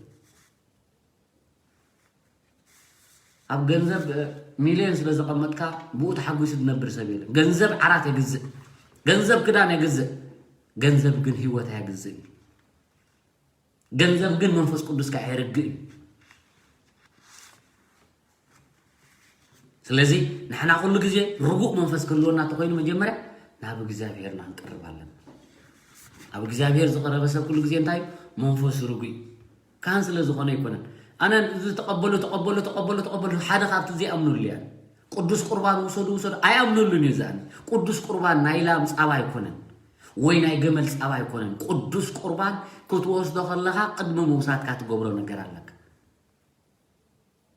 ኣብ ገንዘብ፣ እ፣ ሚልዮን ስለ ዘቐመጥካ ብኡ ተሓጒሱ ዝነብር ሰብ የለን። ገንዘብ ዓራት የግዝእ። ገንዘብ ክዳን የግዝእ። ገንዘብ ግን ህይወት ኣየግዝእን እዩ። ገንዘብ ግን መንፈስ ቅዱስካ ኣየርግእን እዩ። ስለዚ ንሕና ኩሉ ግዜ ርጉእ መንፈስ ክህልወና እንተኾይኑ መጀመርያ ናብ እግዚኣብሄርና ክንቀርብ ኣለና። ኣብ እግዚኣብሄር ዝቐረበ ሰብ ኩሉ ግዜ እንታይ እዩ? መንፈሱ ርጉእ እዩ። ካህን ስለ ዝኾነ ኣይኮነን። ኣነ እዚ ተቐበሉ፣ ተቐበሉ፣ ተቐበሉ፣ ተቐበሉ፣ ሓደ ካብቲ ዘይኣምነሉ እየ። ቅዱስ ቁርባን ውሰዱ፣ ውሰዱ ኣይኣምነሉን እየ። ዝኣኒ ቅዱስ ቁርባን ናይ ላም ጻባ ኣይኮነን፣ ወይ ናይ ገመል ጻባ ኣይኮነን። ቅዱስ ቁርባን ክትወስዶ ከለኻ ቅድሚ ምውሳድካ ትገብሮ ነገር ኣለካ።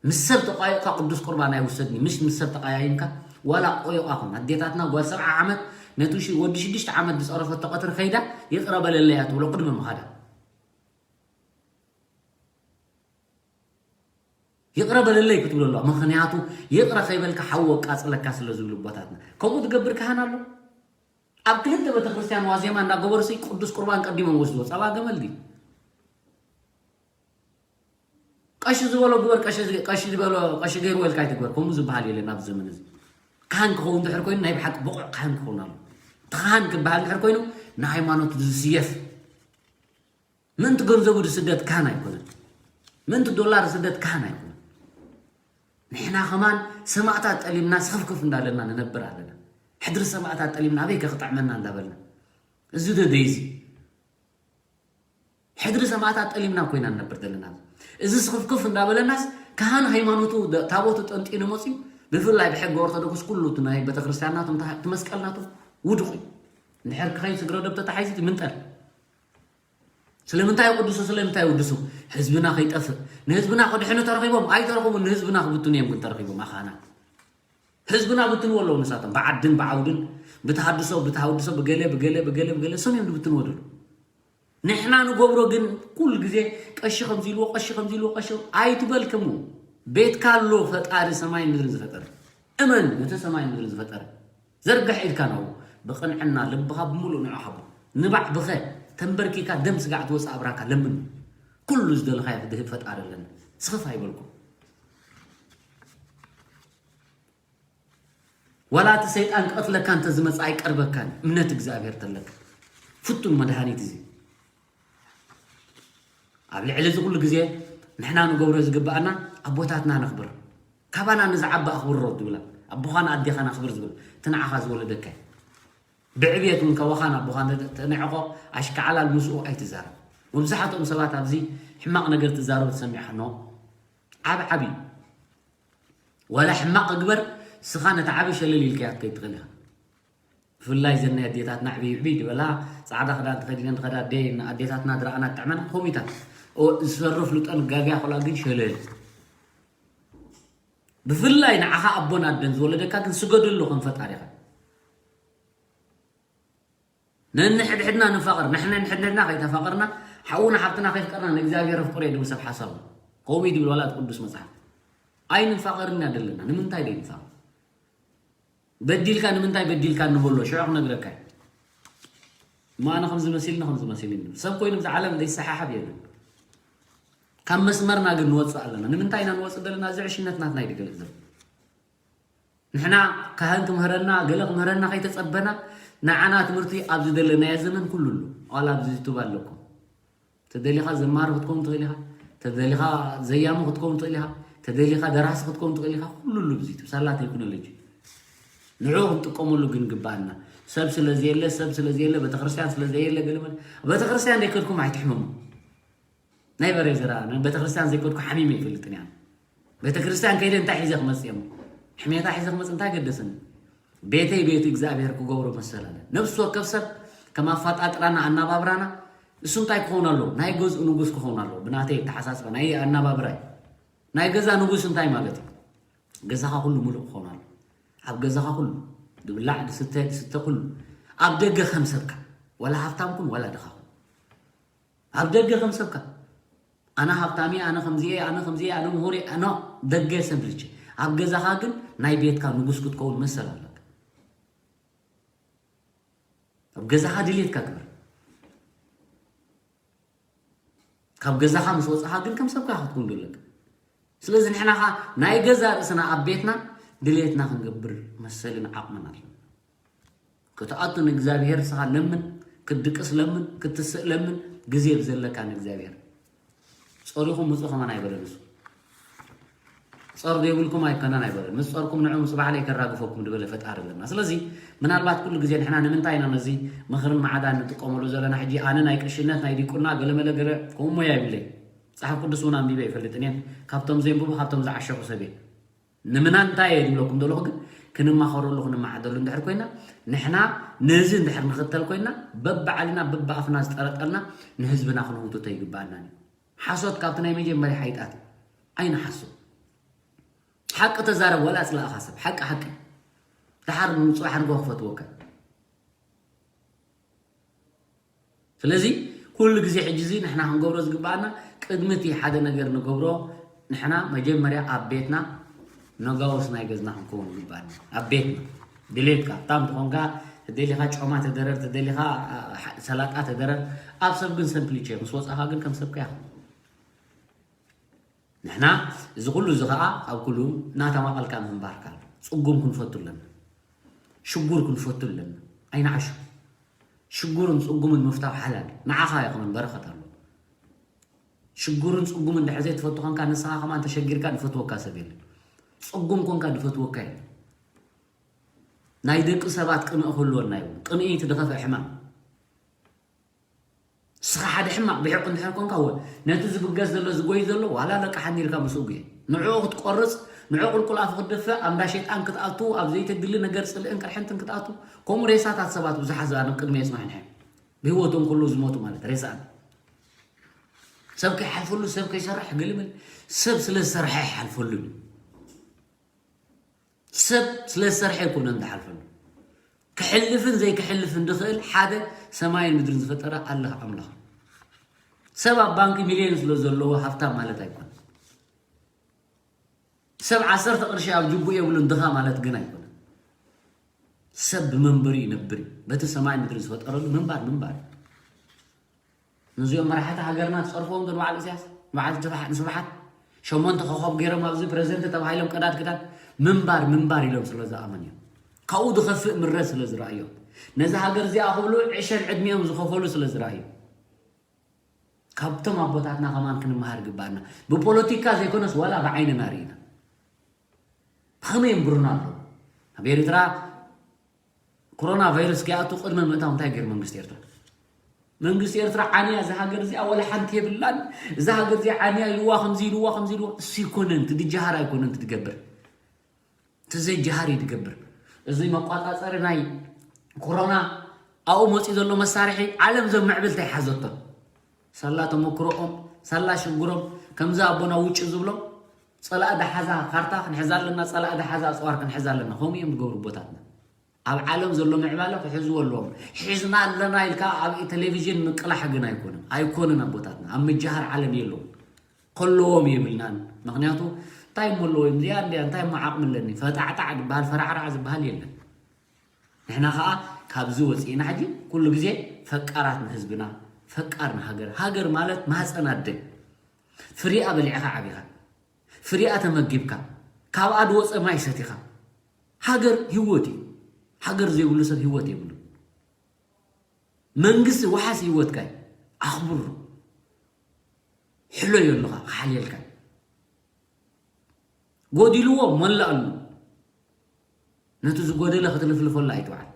ምስ ሰብ ተቋይቕካ ቅዱስ ቁርባን ኣይውሰድን እዩ። ምስ ምስ ሰብ ተቐያይምካ ዋላ ቆይቓ ኹን ኣዴታትና ጓል ሰብዓ ዓመት ነቲ ሽ- ወዲ ሽዱሽተ ዓመት ዝጸረፈቶ ቀትሪ ከይዳ ይቕረ በለለያ ትብሎ ቅድሚ ምኻዳ። ይቕረ በለለይ ክትብሎ ኣለዋ። ምኽንያቱ ይቕረ ከይበልካ ሓዊ ኣቃጽለካ ስለ ዝብሉ ኣቦታትና። ከምኡ ትገብር ካህን ኣሎ? ኣብ ክልተ ቤተክርስትያን ዋዜማ እንዳገበሩ ሲ ቅዱስ ቁርባን ቀዲሞም ወስድዎ። ጸባ ገመል ድዩ? ቀሺ ዝበሎ ግበር፣ ቀሺ ዝ- ቀሺ ዝበሎ ቀሺ ገይርዎ ኢልካ ኣይትግበር። ከምኡ ዝበሃል የለን ኣብዚ ዘመን እዚ። ካህን ክኸውን ድሕር ኮይኑ ናይ ብሓቂ ብቑዕ ካህን ክኸውን ኣሎ። እቲ ካህን ክበሃል ድሕር ኮይኑ ንሃይማኖት ዝስየፍ ምእንቲ ገንዘቡ ዝስደድ ካህን ኣይኮነን። ምእንቲ ዶላር ዝስደድ ካህን ኣይኮነን። ንሕና ከማን ሰማእታት ጠሊምና ስኽፍክፍ እንዳለና ንነብር ኣለና። ሕድሪ ሰማእታት ጠሊምና ኣበይ ከክጥዕመና እንዳበልና እዚ ደደይዚ ሕድሪ ሰማእታት ጠሊምና ኮይና ንነብር ዘለና። እዚ ስኽፍክፍ እንዳበለናስ ካህን ሃይማኖቱ ደ- ታቦቱ ጠንጢኑ መፅዩ ብፍላይ ብሕጊ ኦርቶዶክስ ኩሉ እቲ ናይ ቤተክርስትያንናቶም ተሃ- እቲ መስቀልናቶም ውዱቕ እዩ። እንድሕር ክኸይድ ስግረ ደብ ተታሒዙ እቲ ምንጠል ስለምንታይ ቅዱሱ ስለምንታይ ውድሱ ህዝብና ከይጠፍእ ንህዝብና ከድሕኑ ተረኺቦም ኣይተረኽቡን ንህዝብና ክብትኑ እዮም ግን ተረኺቦም ኣኻና ህዝብና ብትንዎ ኣለዉ ንሳቶም ብዓድን ብዓውድን ብተሃድሶ ብተሃድሶ ብገለ ብገለ ብገለ ብገለ እሶም እዮም ዝብትንዎ ደሉ ንሕና ንገብሮ ግን ኩሉ ግዜ ቀሺ ከምዚ ኢልዎ ቀሺ ከምዚ ኢልዎ ቀሺ ኣይትበልክሙ ቤትካ ኣሎ ፈጣሪ ሰማይ ምድርን ዝፈጠረ እመን ነቲ ሰማይ ምድርን ዝፈጠረ ዘርግሕ ኢድካ ናብኡ ብቕንዕና ልብኻ ብምሉእ ንዑ ሃቦ ንባዕ ብኸ ተንበርኪካ ደም ስጋዕ ትወፅእ ኣብራካ ለምን ኩሉ ዝደለኻዮ ክድህብ ፈጣሪ ኣለና ስኽፍ ኣይበልኩም ዋላ እቲ ሰይጣን ክቐትለካ እንተዝመጽእ ኣይቀርበካን እምነት እግዚኣብሔር ተለካ ፍቱን መድሃኒት እዚ ኣብ ልዕሊ እዚ ኩሉ ግዜ ንሕና ንገብሮ ዝግብኣና ኣቦታትና ነኽብር ካባና ንዝዓቢ ኣኽብሮ ትብላ ኣቦኻን ኣዴኻን ኣኽብር ዝብል እቲ ንዓኻ ዝወለደካ ብዕብየት እውን ካባኻን ኣቦኻን ተንዕቆ ኣሽካዕላል ምስኡ ኣይትዛረብ መብዛሕትኦም ሰባት ኣብዚ ሕማቕ ነገር ትዛረቡ ትሰሚዕ ከኖ ዓብ ዓብ እዩ ዋላ ሕማቕ ግበር ስኻ ነቲ ዓብ ሸለል ኢልካያ ክትከይድ ትኽእል ኢኻ ብፍላይ ዘን ናይ ኣዴታትና ዕብይ ዕብይ ዝበላ ፃዕዳ ክዳን ተኸዲነን ዝኸዳ ኣዴ ኣዴታትና ዝረኣና ትጥዕመና ከምኡታት ዝሰርፍ ልጠን ጋግያ ኮላ ግን ሸለል ብፍላይ ንዓኻ ኣቦን ኣደን ዝወለደካ ግን ስገደሉ ከም ፈጣሪኻ ነንሕድሕድና ንፋቐር ንሕና ንሕድሕድና ከይተፋቐርና ሓውና ሓብትና ከይፍቀርና ንእግዚኣብሔር ኣፍቅሮ ድብል ሰብ ሓሳቡ ከምኡ ድብል ዋላ ቅዱስ መጽሓፍ ኣይንፋቐርን ኢና ዘለና ንምንታይ ደይንፋቐር በዲልካ ንምንታይ በዲልካ ንበሎ ሽዑ ክነግረካ እሞ ኣነ ከምዚ መሲልኒ ከምዚ መሲልኒ ሰብ ኮይኑ ብዛ ዓለም ዘይሰሓሓብ የለን ካብ መስመርና ግን ንወፅእ ኣለና ንምንታይ ኢና ንወፅእ ዘለና እዚ ዕሽነት ናትና ይድገለፅ ዘሎ ንሕና ካህን ክምህረና ገለ ክምህረና ከይተፀበና ንዓና ትምህርቲ ኣብዚ ዘለናዮ ዘመን ኩሉ ኣሎ ዋላ ኣብዚ ዩቱብ ኣለኩም ተደሊኻ ዘማሪ ክትከውን ትኽእል ኢኻ ተደሊኻ ዘያሚ ክትከውን ትኽእል ኢኻ ተደሊኻ ደራሲ ክትከውን ትኽእል ኢኻ ኩሉ ኣሎ ኣብዚ ዩቱብ ሳላ ቴክኖሎጂ ንዑ ክንጥቀመሉ ግን ግባኣና ሰብ ስለዘየለ ሰብ ስለዘየለ ቤተክርስትያን ስለዘየለ ገለመለ ቤተክርስትያን ዘይከድኩም ኣይትሕመሙ ናይ በሬ ዘራ ቤተክርስትያን ዘይከድኩ ሓሚመ ይፈልጥን እያ ቤተክርስትያን ከይደ እንታይ ሒዘ ክመፅእ እዮም ሕሜታ ሒዘ ክመፅእ እንታይ ገደሰኒ ቤተይ ቤት እግዚኣብሔር ክገብሮ መሰል ኣለ ነብሲ ወከፍ ሰብ ከም ኣፋጣጥራና ኣናባብራና እሱ እንታይ ክኸውን ኣሎ ናይ ገዝኡ ንጉስ ክኸውን ኣሎ ብናተይ ተሓሳስባ ናይ ኣናባብራይ ናይ ገዛ ንጉስ እንታይ ማለት እዩ ገዛኻ ኩሉ ሙሉእ ክኸውን ኣሎ ኣብ ገዛኻ ኩሉ ድብላዕ ድስተ ድስተ ኩሉ ኣብ ደገ ከም ሰብካ ወላ ሃብታም ኩን ወላ ድኻ ኩን ኣብ ደገ ከም ሰብካ ኣነ ሃብታም እየ ኣነ ከምዚ እየ ኣነ ከምዚ እየ ኣነ ምሁር እየ ኖ ደገ ሰምርች ኣብ ገዛኻ ግን ናይ ቤትካ ንጉስ ክትከውን መሰል ኣለካ ኣብ ገዛኻ ድሌትካ ግበር ካብ ገዛኻ ምስ ወፃኻ ግን ከም ሰብካ ክትከውን ዘለካ ስለዚ ንሕና ኸዓ ናይ ገዛ ርእስና ኣብ ቤትና ድሌትና ክንገብር መሰልን ዓቕምን ኣለና ክትኣቱ ንእግዚኣብሔር ንስኻ ለምን ክትድቅስ ለምን ክትስእ ለምን ግዜ ብዘለካ ንእግዚኣብሔር ጸሪኹም ምጹ ከማን ኣይበለን እሱ። ጸር ዘይብልኩም ኣይከነን ኣይበለን። ምስ ጸርኩም ንዑ ምስ ባዕለይ ከራግፈኩም ዝበለ ፈጣሪ ኣለና። ስለዚ ምናልባት ኩሉ ግዜ ንሕና ንምንታይ ኢና ነዚ ምኽርን መዓዳን ንጥቀመሉ ዘለና? ሕጂ ኣነ ናይ ቅሽነት ናይ ዲቁና ገለመለ ገለ ከምኡ ሞያ ይብለይ። መጽሓፍ ቅዱስ እውን ኣንቢበ ይፈልጥን እየ። ካብቶም ዘንብቡ ካብቶም ዝዓሸኹ ሰብ እየ። ንምናንታይ እየ ዝብለኩም ዘለኹ ግን ክንማኸረሉ ክንመዓደሉ እንድሕር ኮይና ንሕና ነዚ እንድሕር ንኽተል ኮይና በብዓልና በብኣፍና ዝጠረጠልና ንህዝብና ክንውትቶ ይግባኣና እዩ። ሓሶት ካብቲ ናይ መጀመርያ ሓይጣት እዩ። ኣይንሓሶ። ሓቂ ተዛረብ ወላ ኣጽላእኻ ሰብ ሓቂ ሓቂ ድሓር ንጽባሕ ንጎ ክፈትወካ። ስለዚ ኩሉ ግዜ ሕጂ እዚ ንሕና ክንገብሮ ዝግባኣና ቅድሚ እቲ ሓደ ነገር ንገብሮ ንሕና መጀመርያ ኣብ ቤትና ነጋውስ ናይ ገዝና ክንከውን ይግባኣና። ኣብ ቤትና ድሌትካ እታም ትኾንካ ተደሊኻ ጮማ ተደረር ተደሊኻ ሰላጣ ተደረር ኣብ ሰብ ግን ሰምፕሊቸ ምስ ወፃኻ ግን ከም ሰብካ ያኹ ንሕና እዚ ኩሉ እዚ ኸዓ ኣብ ኩሉ እናተማቐልካ ምንባርካ ኣሎ። ጽጉም ክንፈቱ ኣለና። ሽጉር ክንፈቱ ኣለና። ኣይንዓሹ። ሽጉርን ጽጉምን ምፍታው ሓላል ንዓኻ ይኹን በረኸት ኣሎ። ሽጉርን ጽጉምን ድሕር ዘይትፈቱ ኾንካ ንስኻ ከማን ተሸጊርካ ዝፈትወካ ሰብ የለን። ጽጉም ኮንካ ዝፈትወካ የለን። ናይ ደቂ ሰባት ቅንኢ ክህልወና ይብሉ። ቅንኢ እቲ ዝኸፍአ ሕማም። ንስኻ ሓደ ሕማቕ ብሒቕ እንድሕር ኮንካ ወ ነቲ ዝብገስ ዘሎ ዝጎይ ዘሎ ዋላ ለቃሓኒ ኢልካ ምስኡ ጉየ ንዕኡ ክትቆርጽ ንዕኡ ቁልቁል ኣፉ ክትድፍእ ኣንዳ ሸይጣን ክትኣቱ ኣብ ዘይተድሊ ነገር ጽልእን ቅርሕንትን ክትኣቱ ከምኡ ሬሳታት ሰባት ብዙሓት ዝኣነ ቅድሚ የጽንሑ ንሐ ብህይወቶም ኩሉ ዝሞቱ ማለት ሬሳን ሰብ ከይሓልፈሉ ሰብ ከይሰርሕ ግልብል ሰብ ስለ ዝሰርሐ ይሓልፈሉ እዩ ሰብ ስለ ዝሰርሐ ኣይኮነን ዝሓልፈሉ ክሕልፍን ዘይክሕልፍን ዝኽእል ሓደ ሰማይን ምድርን ዝፈጠረ ኣላህ ኣምላኽ ሰብ ኣብ ባንኪ ሚልዮን ስለ ዘለዎ ሃፍታም ማለት ኣይኮነን ሰብ ዓሰርተ ቅርሺ ኣብ ጅቡኡ የብሉን ድኻ ማለት ግን ኣይኮነን ሰብ ብመንበሪ ይነብር እዩ በቲ ሰማይ ምድሪ ዝፈጠረሉ ምንባር ምንባር እዩ ነዚኦም መራሕቲ ሃገርና ትጸርፍዎም ዶ ንበዓል ኢሳያስ ንበዓል ንስብሓት ሸሞንተ ኮኾብ ገይሮም ኣብዚ ፕረዚደንት ተባሂሎም ቀዳድ ክዳን ምንባር ምንባር ኢሎም ስለ ዝኣመኑ እዮም ካብኡ ዝኸፍእ ምረት ስለ ዝረኣዮም ነዚ ሃገር እዚኣ ክብሉ ዕሸል ዕድሚኦም ዝኸፈሉ ስለ ዝረኣዮም ካብቶም ኣቦታትና ከማን ክንመሃር ግባኣና ብፖለቲካ ዘይኮነስ ዋላ ብዓይንና ርኢና ብኸመይ የንብሩና ኣለዉ ኣብ ኤርትራ ኮሮና ቫይረስ ከይኣቱ ቅድሚ ምእታው እንታይ ገይሩ መንግስቲ ኤርትራ መንግስቲ ኤርትራ ዓንያ እዛ ሃገር እዚኣ ወላ ሓንቲ የብላን እዛ ሃገር እዚኣ ዓንያ ኢልዋ ከምዚ ኢልዋ ከምዚ ኢልዋ እሱ ይኮነን ትድጃሃር ኣይኮነን ትትገብር እቲ ዘይጃሃር እዩ ትገብር እዚ መቋፃፀሪ ናይ ኮሮና ኣብኡ መፂኡ ዘሎ መሳርሒ ዓለም ዘምዕብል እንታይ ሓዘቶ ሳላ ተመክሮኦም ሳላ ሽግሮም ከምዚ ኣቦና ውጭ ዝብሎ ፀላእ ደሓዛ ካርታ ክንሕዛ ኣለና ፀላእ ደሓዛ ኣፅዋር ክንሕዛ ኣለና ከምኡ እዮም ዝገብሩ ኣቦታትና ኣብ ዓለም ዘሎ ምዕባለ ክሕዝዎ ኣለዎም ሒዝና ኣለና ኢልካ ኣብ ቴሌቪዥን ምቅላሕ ግን ኣይኮንን ኣይኮንን ኣቦታትና ኣብ ምጅሃር ዓለም የለውን ከለዎም የብልናን ምክንያቱ እንታይ እሞ ኣለዎ እዮም እዚኣ እንዲያ እንታይ እሞ ዓቕሚ ኣለኒ ፈጣዕጣዕ ዝበሃል ፈራዕራዕ ዝበሃል የለን ንሕና ከዓ ካብዚ ወፂእና ሕጂ ኩሉ ግዜ ፈቃራት ንህዝብና ፈቃር ንሃገር ሃገር ማለት ማህፀን ኣደ ፍሪኣ በሊዕካ ዓቢኻ ፍሪኣ ተመጊብካ ካብኣ ዝወፀ ማይ ሰቲኻ ሃገር ህይወት እዩ ሃገር ዘይብሉ ሰብ ህይወት የብሉ መንግስቲ ወሓስ ህይወትካ እዩ ኣኽብሩ ሕሎዮ ኣለኻ ክሓልየልካ ጎዲልዎ መላእሉ ነቲ ዝጎደለ ክትልፍልፈሉ ኣይትውዓል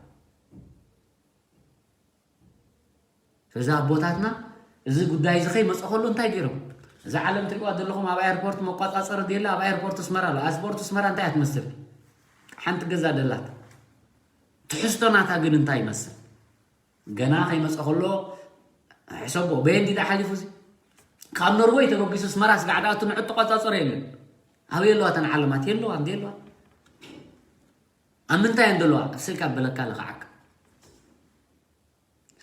ስለዚ ኣቦታትና እዚ ጉዳይ እዚ ከይመፀ ከሎ እንታይ ገይሮም እዚ ዓለም ትሪዋ ዘለኹም ኣብ ኤርፖርት መቋፃፀሪ የለ ኣብ ኤርፖርት ስመራ ኣሎ ኣስፖርት ስመራ እንታይ ትመስል ሓንቲ ገዛ ደላት ትሕዝቶ ናታ ግን እንታይ ይመስል ገና ከይመፀ ከሎ ሕሰቦ በየንዲ ዳ ሓሊፉ እዚ ካብ ኖርወይ ተበጊሱ ስመራ ስጋዕ ዳኣቱ ንዑ ተቋፃፀሮ የለን ኣበይ ኣለዋ ተን ዓለማት የለዋ እንደ የለዋ ኣብ ምንታይ እየን ዘለዋ ኣብ ስልካ በለካ ልኽዓካ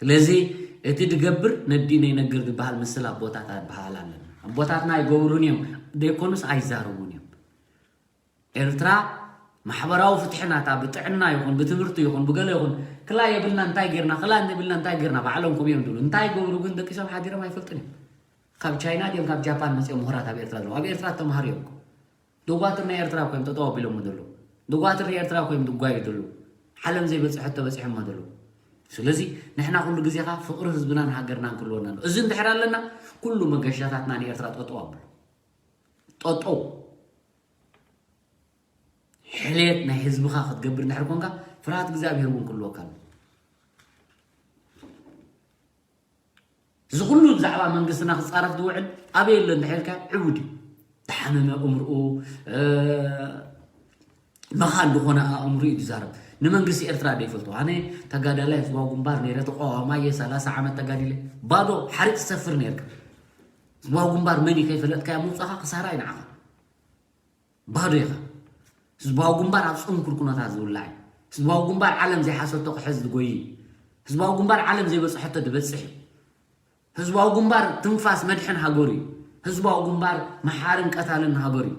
ስለዚ እቲ ድገብር ነዲነ ይነግር ዝበሃል ምስል ኣቦታታ ይበሃል ኣለና ኣቦታትና ኣይገብሩን እዮም ደይኮኑስ ኣይዛረቡን እዮም ኤርትራ ማሕበራዊ ፍትሒ ናታ ብጥዕና ይኹን ብትምህርቲ ይኹን ብገለ ይኹን ክላ የብልና እንታይ ጌርና ክላ የብልና እንታይ ጌርና ባዕሎም ከም እዮም ዝብሉ እንታይ ገብሩ ግን ደቂሶም ሓዲሮም ኣይፈልጡን እዮም ካብ ቻይና ድዮም ካብ ጃፓን መፅኦም ምሁራት ኣብ ኤርትራ ዘለዉ ኣብ ኤርትራ ተምሃሩ እዮም ደጓትር ናይ ኤርትራ ኮይም ጠጠው ኣቢሎሞ ዘለዉ ደጓትር ናይ ኤርትራ ኮይም ድጓዩ ዘለዉ ዓለም ዘይበፅሐቶ በፂሖሞ ዘለዉ ስለዚ ንሕና ኩሉ ግዜኻ ፍቕሪ ህዝብናን ሃገርናን ክልወና ኣሎ። እዚ እንድሕር ኣለና፣ ኩሉ መገሻታትና ንኤርትራ ጠጠው ኣብሉ። ጠጠው። ሕልየት ናይ ህዝብኻ ክትገብር እንድሕር ኮንካ፣ ፍርሃት እግዚኣብሔር እውን ክልወካ ኣሎ። እዚ ኩሉ ብዛዕባ መንግስትና ክጻረፍ ዝውዕል ኣበይ ኣሎ እንድሕር ኢልካ፣ ዕቡድ እዩ። ዝሓመመ እምርኡ፣ እ፣ መኻን ዝኾነ ኣእምሮ እዩ ዝዛረብ። ንመንግስቲ ኤርትራ ደይፈልጦ። ኣነ ተጋዳላይ ህዝባዊ ግንባር ነይረ፣ ተቃዋማይ እየ፣ ሰላሳ ዓመት ተጋዲለ። ባዶ ሓሪጥ ትሰፍር ነይርካ። ህዝባዊ ግንባር መን እዩ ከይፈለጥካዮ ምውጻኻ ክሳራ እዩ ንዓኻ። ባዶ ኢኻ። ህዝባዊ ግንባር ኣብ ጽንኩር ኩነታት ዝውላዕ እዩ። ህዝባዊ ግንባር ዓለም ዘይሓሰቶ ክሕዝ ዝጎይ እዩ። ህዝባዊ ግንባር ዓለም ዘይበጽሐቶ ዝበጽሕ እዩ። ህዝባዊ ግንባር ትንፋስ መድሕን ሃገሩ እዩ። ህዝባዊ ግንባር መሓርን ቀታልን ሃገሩ እዩ።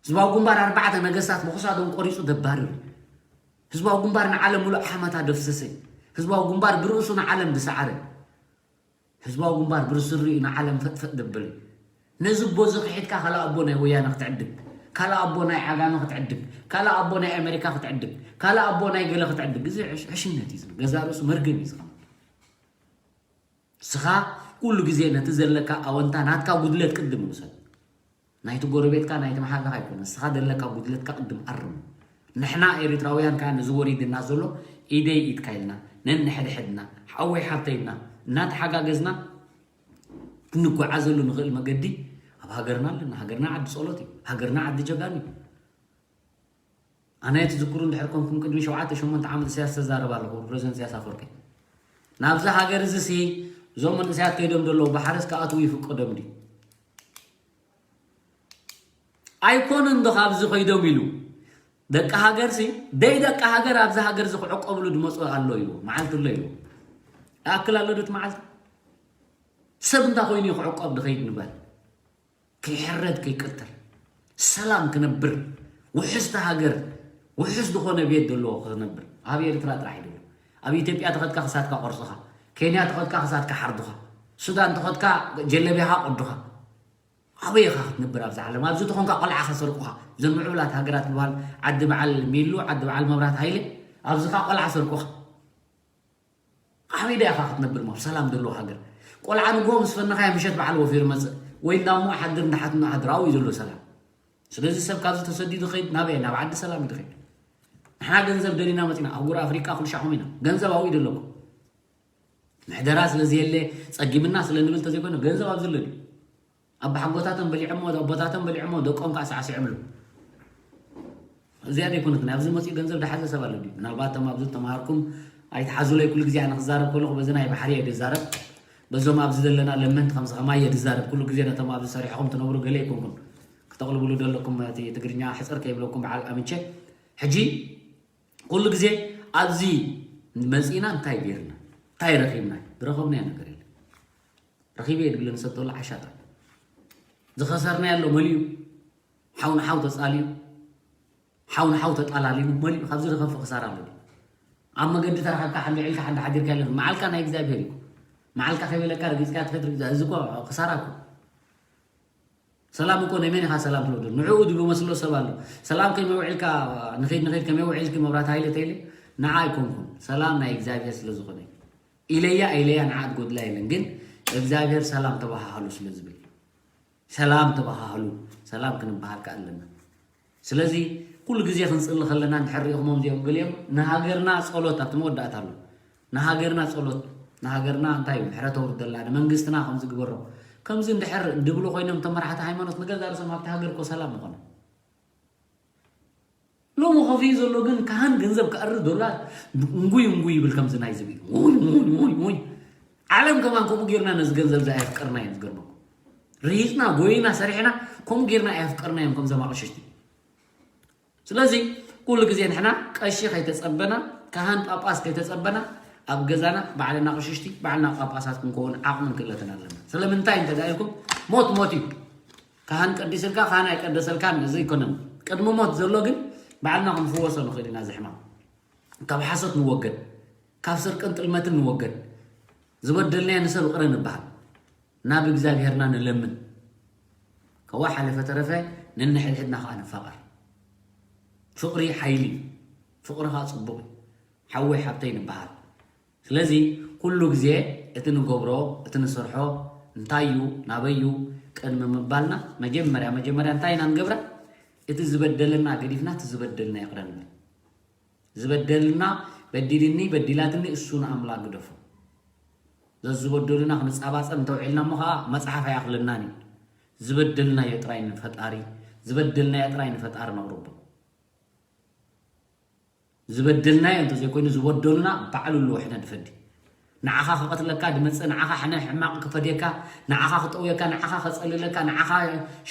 ህዝባዊ ግንባር ኣርባዕተ ነገስታት ብኽሳዶም ቆሪጹ ደባርር እዩ። ህዝባዊ ግንባር ንዓለም ሙሉእ ሓመታ ደፍሰሰ እዩ። ህዝባዊ ግንባር ብርእሱ ንዓለም ዝሰዓረ እዩ። ህዝባዊ ግንባር ብርስሪኡ ንዓለም ፈጥፈጥ ደበለ እዩ። ነዚ ኣቦ እዚ ክሒድካ ካልእ ኣቦ ናይ ወያነ ክትዕድግ፣ ካልእ ኣቦ ናይ ዓጋመ ክትዕድግ፣ ካልእ ኣቦ ናይ ኣሜሪካ ክትዕድግ፣ ካልእ ኣቦ ናይ ገለ ክትዕድግ፣ እዚ ዕሽ-፣ ዕሽነት እዩ። ገዛ ርእሱ መርገም እዩ ዝኸውን። ንስኻ ኩሉ ግዜ ነቲ ዘለካ ኣወንታ ናትካ ጉድለት ቅድም ውሰድ። ናይቲ ጎረቤትካ ናይቲ መሓዛኻ ኣይኮነ። ንስኻ ዘለካ ጉድለትካ ቅድም ኣርም። ንሕና ኤሪትራውያን ከኣ ነዚ ወሪድና ዘሎ ኢደይ ኢድካ ኢልና ነንሕድሕድና ሓወይ ሓብተይ ኢልና እናተሓጋገዝና ክንጓዓዘሉ ንኽእል መገዲ ኣብ ሃገርና ኣለና። ሃገርና ዓዲ ጸሎት እዩ። ሃገርና ዓዲ ጀጋኑ እዩ። ኣነ ትዝክሩ እንድሕር ኮንኩም ቅድሚ ሸውዓተ ሸሞንተ ዓመት ኢሳያስ ተዛረብ ኣለኹ፣ ፕረዚደንት ኢሳያስ ኣፈወርቂ። ናብዚ ሃገር እዚ ሲ እዞም መንእሰያት ከይዶም ዘለዉ ባሕርስ ክኣትዉ ይፍቀዶም ድዩ? ኣይኮነን ዶ ካብዚ ከይዶም ኢሉ ደቂ ሃገር ሲ ደይ ደቂ ሃገር ኣብዚ ሃገር እዚ ክዕቆብሉ ዝመፁ ኣሎ ኢሉ መዓልቲ ኣሎ ኢሉ ይኣክል ኣሎ ዶ እቲ መዓልቲ? ሰብ እንታይ ኮይኑ እዩ ክዕቆብ ድኸይድ ንበል? ከይሕረድ ከይቅተል ሰላም ክነብር ውሕስቲ ሃገር ውሕስ ዝኾነ ቤት ዘለዎ ክነብር ኣብ ኤርትራ ጥራሕ እዩ። ኣብ ኢትዮጵያ ተኸድካ ክሳድካ ቆርስኻ፣ ኬንያ ተኸድካ ክሳድካ ሓርዱኻ፣ ሱዳን ተኸድካ ጀለቢያኻ ቆዱኻ። ኣበይ ኢኻ ክትነብር ኣብዚ ዓለም? ኣብዚ ተኾንካ ቆልዓ ከሰርቁኻ። እዘን ምዕቡላት ሃገራት ዝበሃል ዓዲ በዓል ሚሉ፣ ዓዲ በዓል መብራት ሃይለ፣ ኣብዚ ኸዓ ቆልዓ ሰርቁኻ። ኣበይ ዳ ኢኻ ክትነብር? ሞ ሰላም ዘለዎ ሃገር። ቆልዓ ንግሆ ምስ ፈነኻዮ ምሸት በዓል ወፊሩ መጽእ። ወይ እንዳሞ ሓድር እንዳሓትና ሓድር ኣብኡ እዩ ዘሎ ሰላም። ስለዚ ሰብ ካብዚ ተሰዲዱ ኸይድ ናበይ? ናብ ዓዲ ሰላም እዩ ዝኸይድ። ንሕና ገንዘብ ደሊና መጺና። ኣህጉር ኣፍሪቃ ኩሉ ሻዕኹም ኢና። ገንዘብ ኣብኡ እዩ ዘለኩም። ምሕደራ ስለ ዘየለ፣ ጸጊምና ስለ ንብል ተዘይኮይኑ፣ ገንዘብ ኣብ ዘሎ ድዩ? ኣባሓጎታቶም በሊዖሞ፣ ኣቦታቶም በሊዖሞ፣ ደቆም ከኣ ሳዕሲዖምሉ። እዚኣ ዘይኮነት ግን ኣብዚ መጺኡ ገንዘብ ዝሓዘ ሰብ ኣሎ ድዩ? ምናልባት እቶም ኣብዚ ተማሃርኩም ኣይትሓዙለይ፣ ኩሉ ግዜ ኣነ ክዛረብ ከለኹ በዚ ናይ ባሕሪ እየ ዝዛረብ። በዞም ኣብዚ ዘለና ለመንቲ ከምዚ ከማይ እየ ዝዛረብ። ኩሉ ግዜ ነቶም ኣብዚ ሰሪሕኹም ትነብሩ ገለ ኣይኮንኩን። ክተቕልብሉ ዘለኩም እቲ ትግርኛ ሕጽር ከይብለኩም በዓል ኣምቼ። ሕጂ ኩሉ ግዜ ኣብዚ መጺእና እንታይ ገይርና? እንታይ ረኺብና? ዝረኸብናዮ ነገር የለን። ረኺበ እየ ዝብለን ሰብ ተሎ ዓሻ ጥራሕ። ዝኸሰርናዮ ኣሎ መሊኡ። ሓው ንሓው ተጻልዩ፣ ሓው ንሓው ተጣላሊሙ መሊኡ። ካብዚ ዝኸፍእ ክሳራ ኣሎ ድዩ? ኣብ መገዲ ተረኻብካ ሓንዲ ውዒልካ ሓንዲ ሓዲርካ የለን። መዓልካ ናይ እግዚኣብሄር እዩ። መዓልካ ከይበለካ ረጊጽካ ትኸድ፣ ረጊጽካ፣ እዚ እኮ ክሳራ እኮ። ሰላም እኮ ናይ መን ኢኻ ሰላም ትብሎ? ንዕኡ ድብሎ መስሎ ሰብ ኣሎ። ሰላም ከመይ ውዒልካ፣ ንኸይድ ንኸይድ ከመይ ውዒልኪ መብራት ሃይለ ተይለ? ንዓ ኣይኮንኩን። ሰላም ናይ እግዚኣብሄር ስለ ዝኾነ። ኢለያ ኢለያ ንዓ ትጎድላ የለን። ግን እግዚኣብሄር ሰላም ተባሃሃሉ ስለ ዝብል። ሰላም ተባሃሃሉ። ሰላም ክንበሃል ከኣ ኣለና። ስለዚ ኩሉ ግዜ ክንጽሊ ከለና እንድሕር ርኢኹሞም እዚኦም ገሊኦም ንሃገርና ጸሎት ኣብቲ መወዳእታ ኣሎ። ንሃገርና ጸሎት፣ ንሃገርና እንታይ እዩ ምሕረት ኣውርደላ፣ ንመንግስትና ከምዚ ግበሮ። ከምዚ እንድሕር ድብሉ ኮይኖም እቶም መራሕቲ ሃይማኖት ንገዛ ርእሶም ኣብቲ ሃገር እኮ ሰላም ምኾነ። ሎሚ ከፊኡ ዘሎ ግን ካህን ገንዘብ ክኣርድ ዶላር እንጉይ እንጉይ ይብል ከምዚ ናይ ዝብኢ። ውይ፣ ውይ፣ ውይ፣ ውይ። ዓለም ከማን ከምኡ ጌርና ነዚ ገንዘብ እዚ ኣየፍቀርናዮን ዝገርመኩም። ርሂጽና፣ ጎይና፣ ሰሪሕና ከምኡ ጌርና ኣየፍቀርናዮም ከምዞም ኣቕሽሽቲ። ስለዚ ኩሉ ግዜ ንሕና ቀሺ ከይተጸበና፣ ካህን ጳጳስ ከይተጸበና፣ ኣብ ገዛና ባዕልና ኣቕሽሽቲ፣ ባዕልና ጳጳሳት ክንከውን ዓቕምን ክእለትን ኣለና። ስለምንታይ እንተ ኢልኩም፣ ሞት ሞት እዩ። ካህን ቀዲስልካ፣ ካህን ኣይቀደሰልካን፣ እዚ ኣይኮነን። ቅድሚ ሞት ዘሎ ግን ባዕልና ክንፍወሶ ንኽእል ኢና። እዚ ሕማም ካብ ሓሶት ንወገድ፣ ካብ ስርቅን ጥልመትን ንወገድ። ዝበደልናዮ ንሰብ ይቕረ ንበሃል። ናብ እግዚኣብሄርና ንለምን። ከዋ ሓለፈ ተረፈ ነንሕድሕድና ከኣ ንፋቐር። ፍቕሪ ሓይሊ እዩ። ፍቕሪ ከኣ ጽቡቕ እዩ። ሓወይ ሓብተይ ንበሃል። ስለዚ ኩሉ ግዜ እቲ ንገብሮ፣ እቲ ንሰርሖ እንታይ እዩ፣ ናበይ እዩ ቅድሚ ምባልና መጀመርያ መጀመርያ እንታይ ኢና ንገብራ? እቲ ዝበደለና ገዲፍና እቲ ዝበደልና ይቕረ ንብል። ዝበደልና በዲልኒ በዲላትኒ እሱ ንኣምላኽ ግደፎ። ዘዝበደሉና ክንጻባጸብ እንተውዒልና እሞ ኸዓ መጽሓፍ ኣይኣኽለናን እዩ። ዝበደልናዮ ጥራይ ንፈጣሪ ዝበደልናዮ ጥራይ ንፈጣሪ ነቕርቦ። ዝበደልናዮ እንተዘይኮይኑ ዝበደሉና ባዕሉ ኣለዎ ሕነ ድፈዲ። ንዓኻ ክቐትለካ ድመጽእ፣ ንዓኻ ሕነ ሕማቕ ክፈድየካ፣ ንዓኻ ክጠውየካ፣ ንዓኻ ከጸልለካ፣ ንዓኻ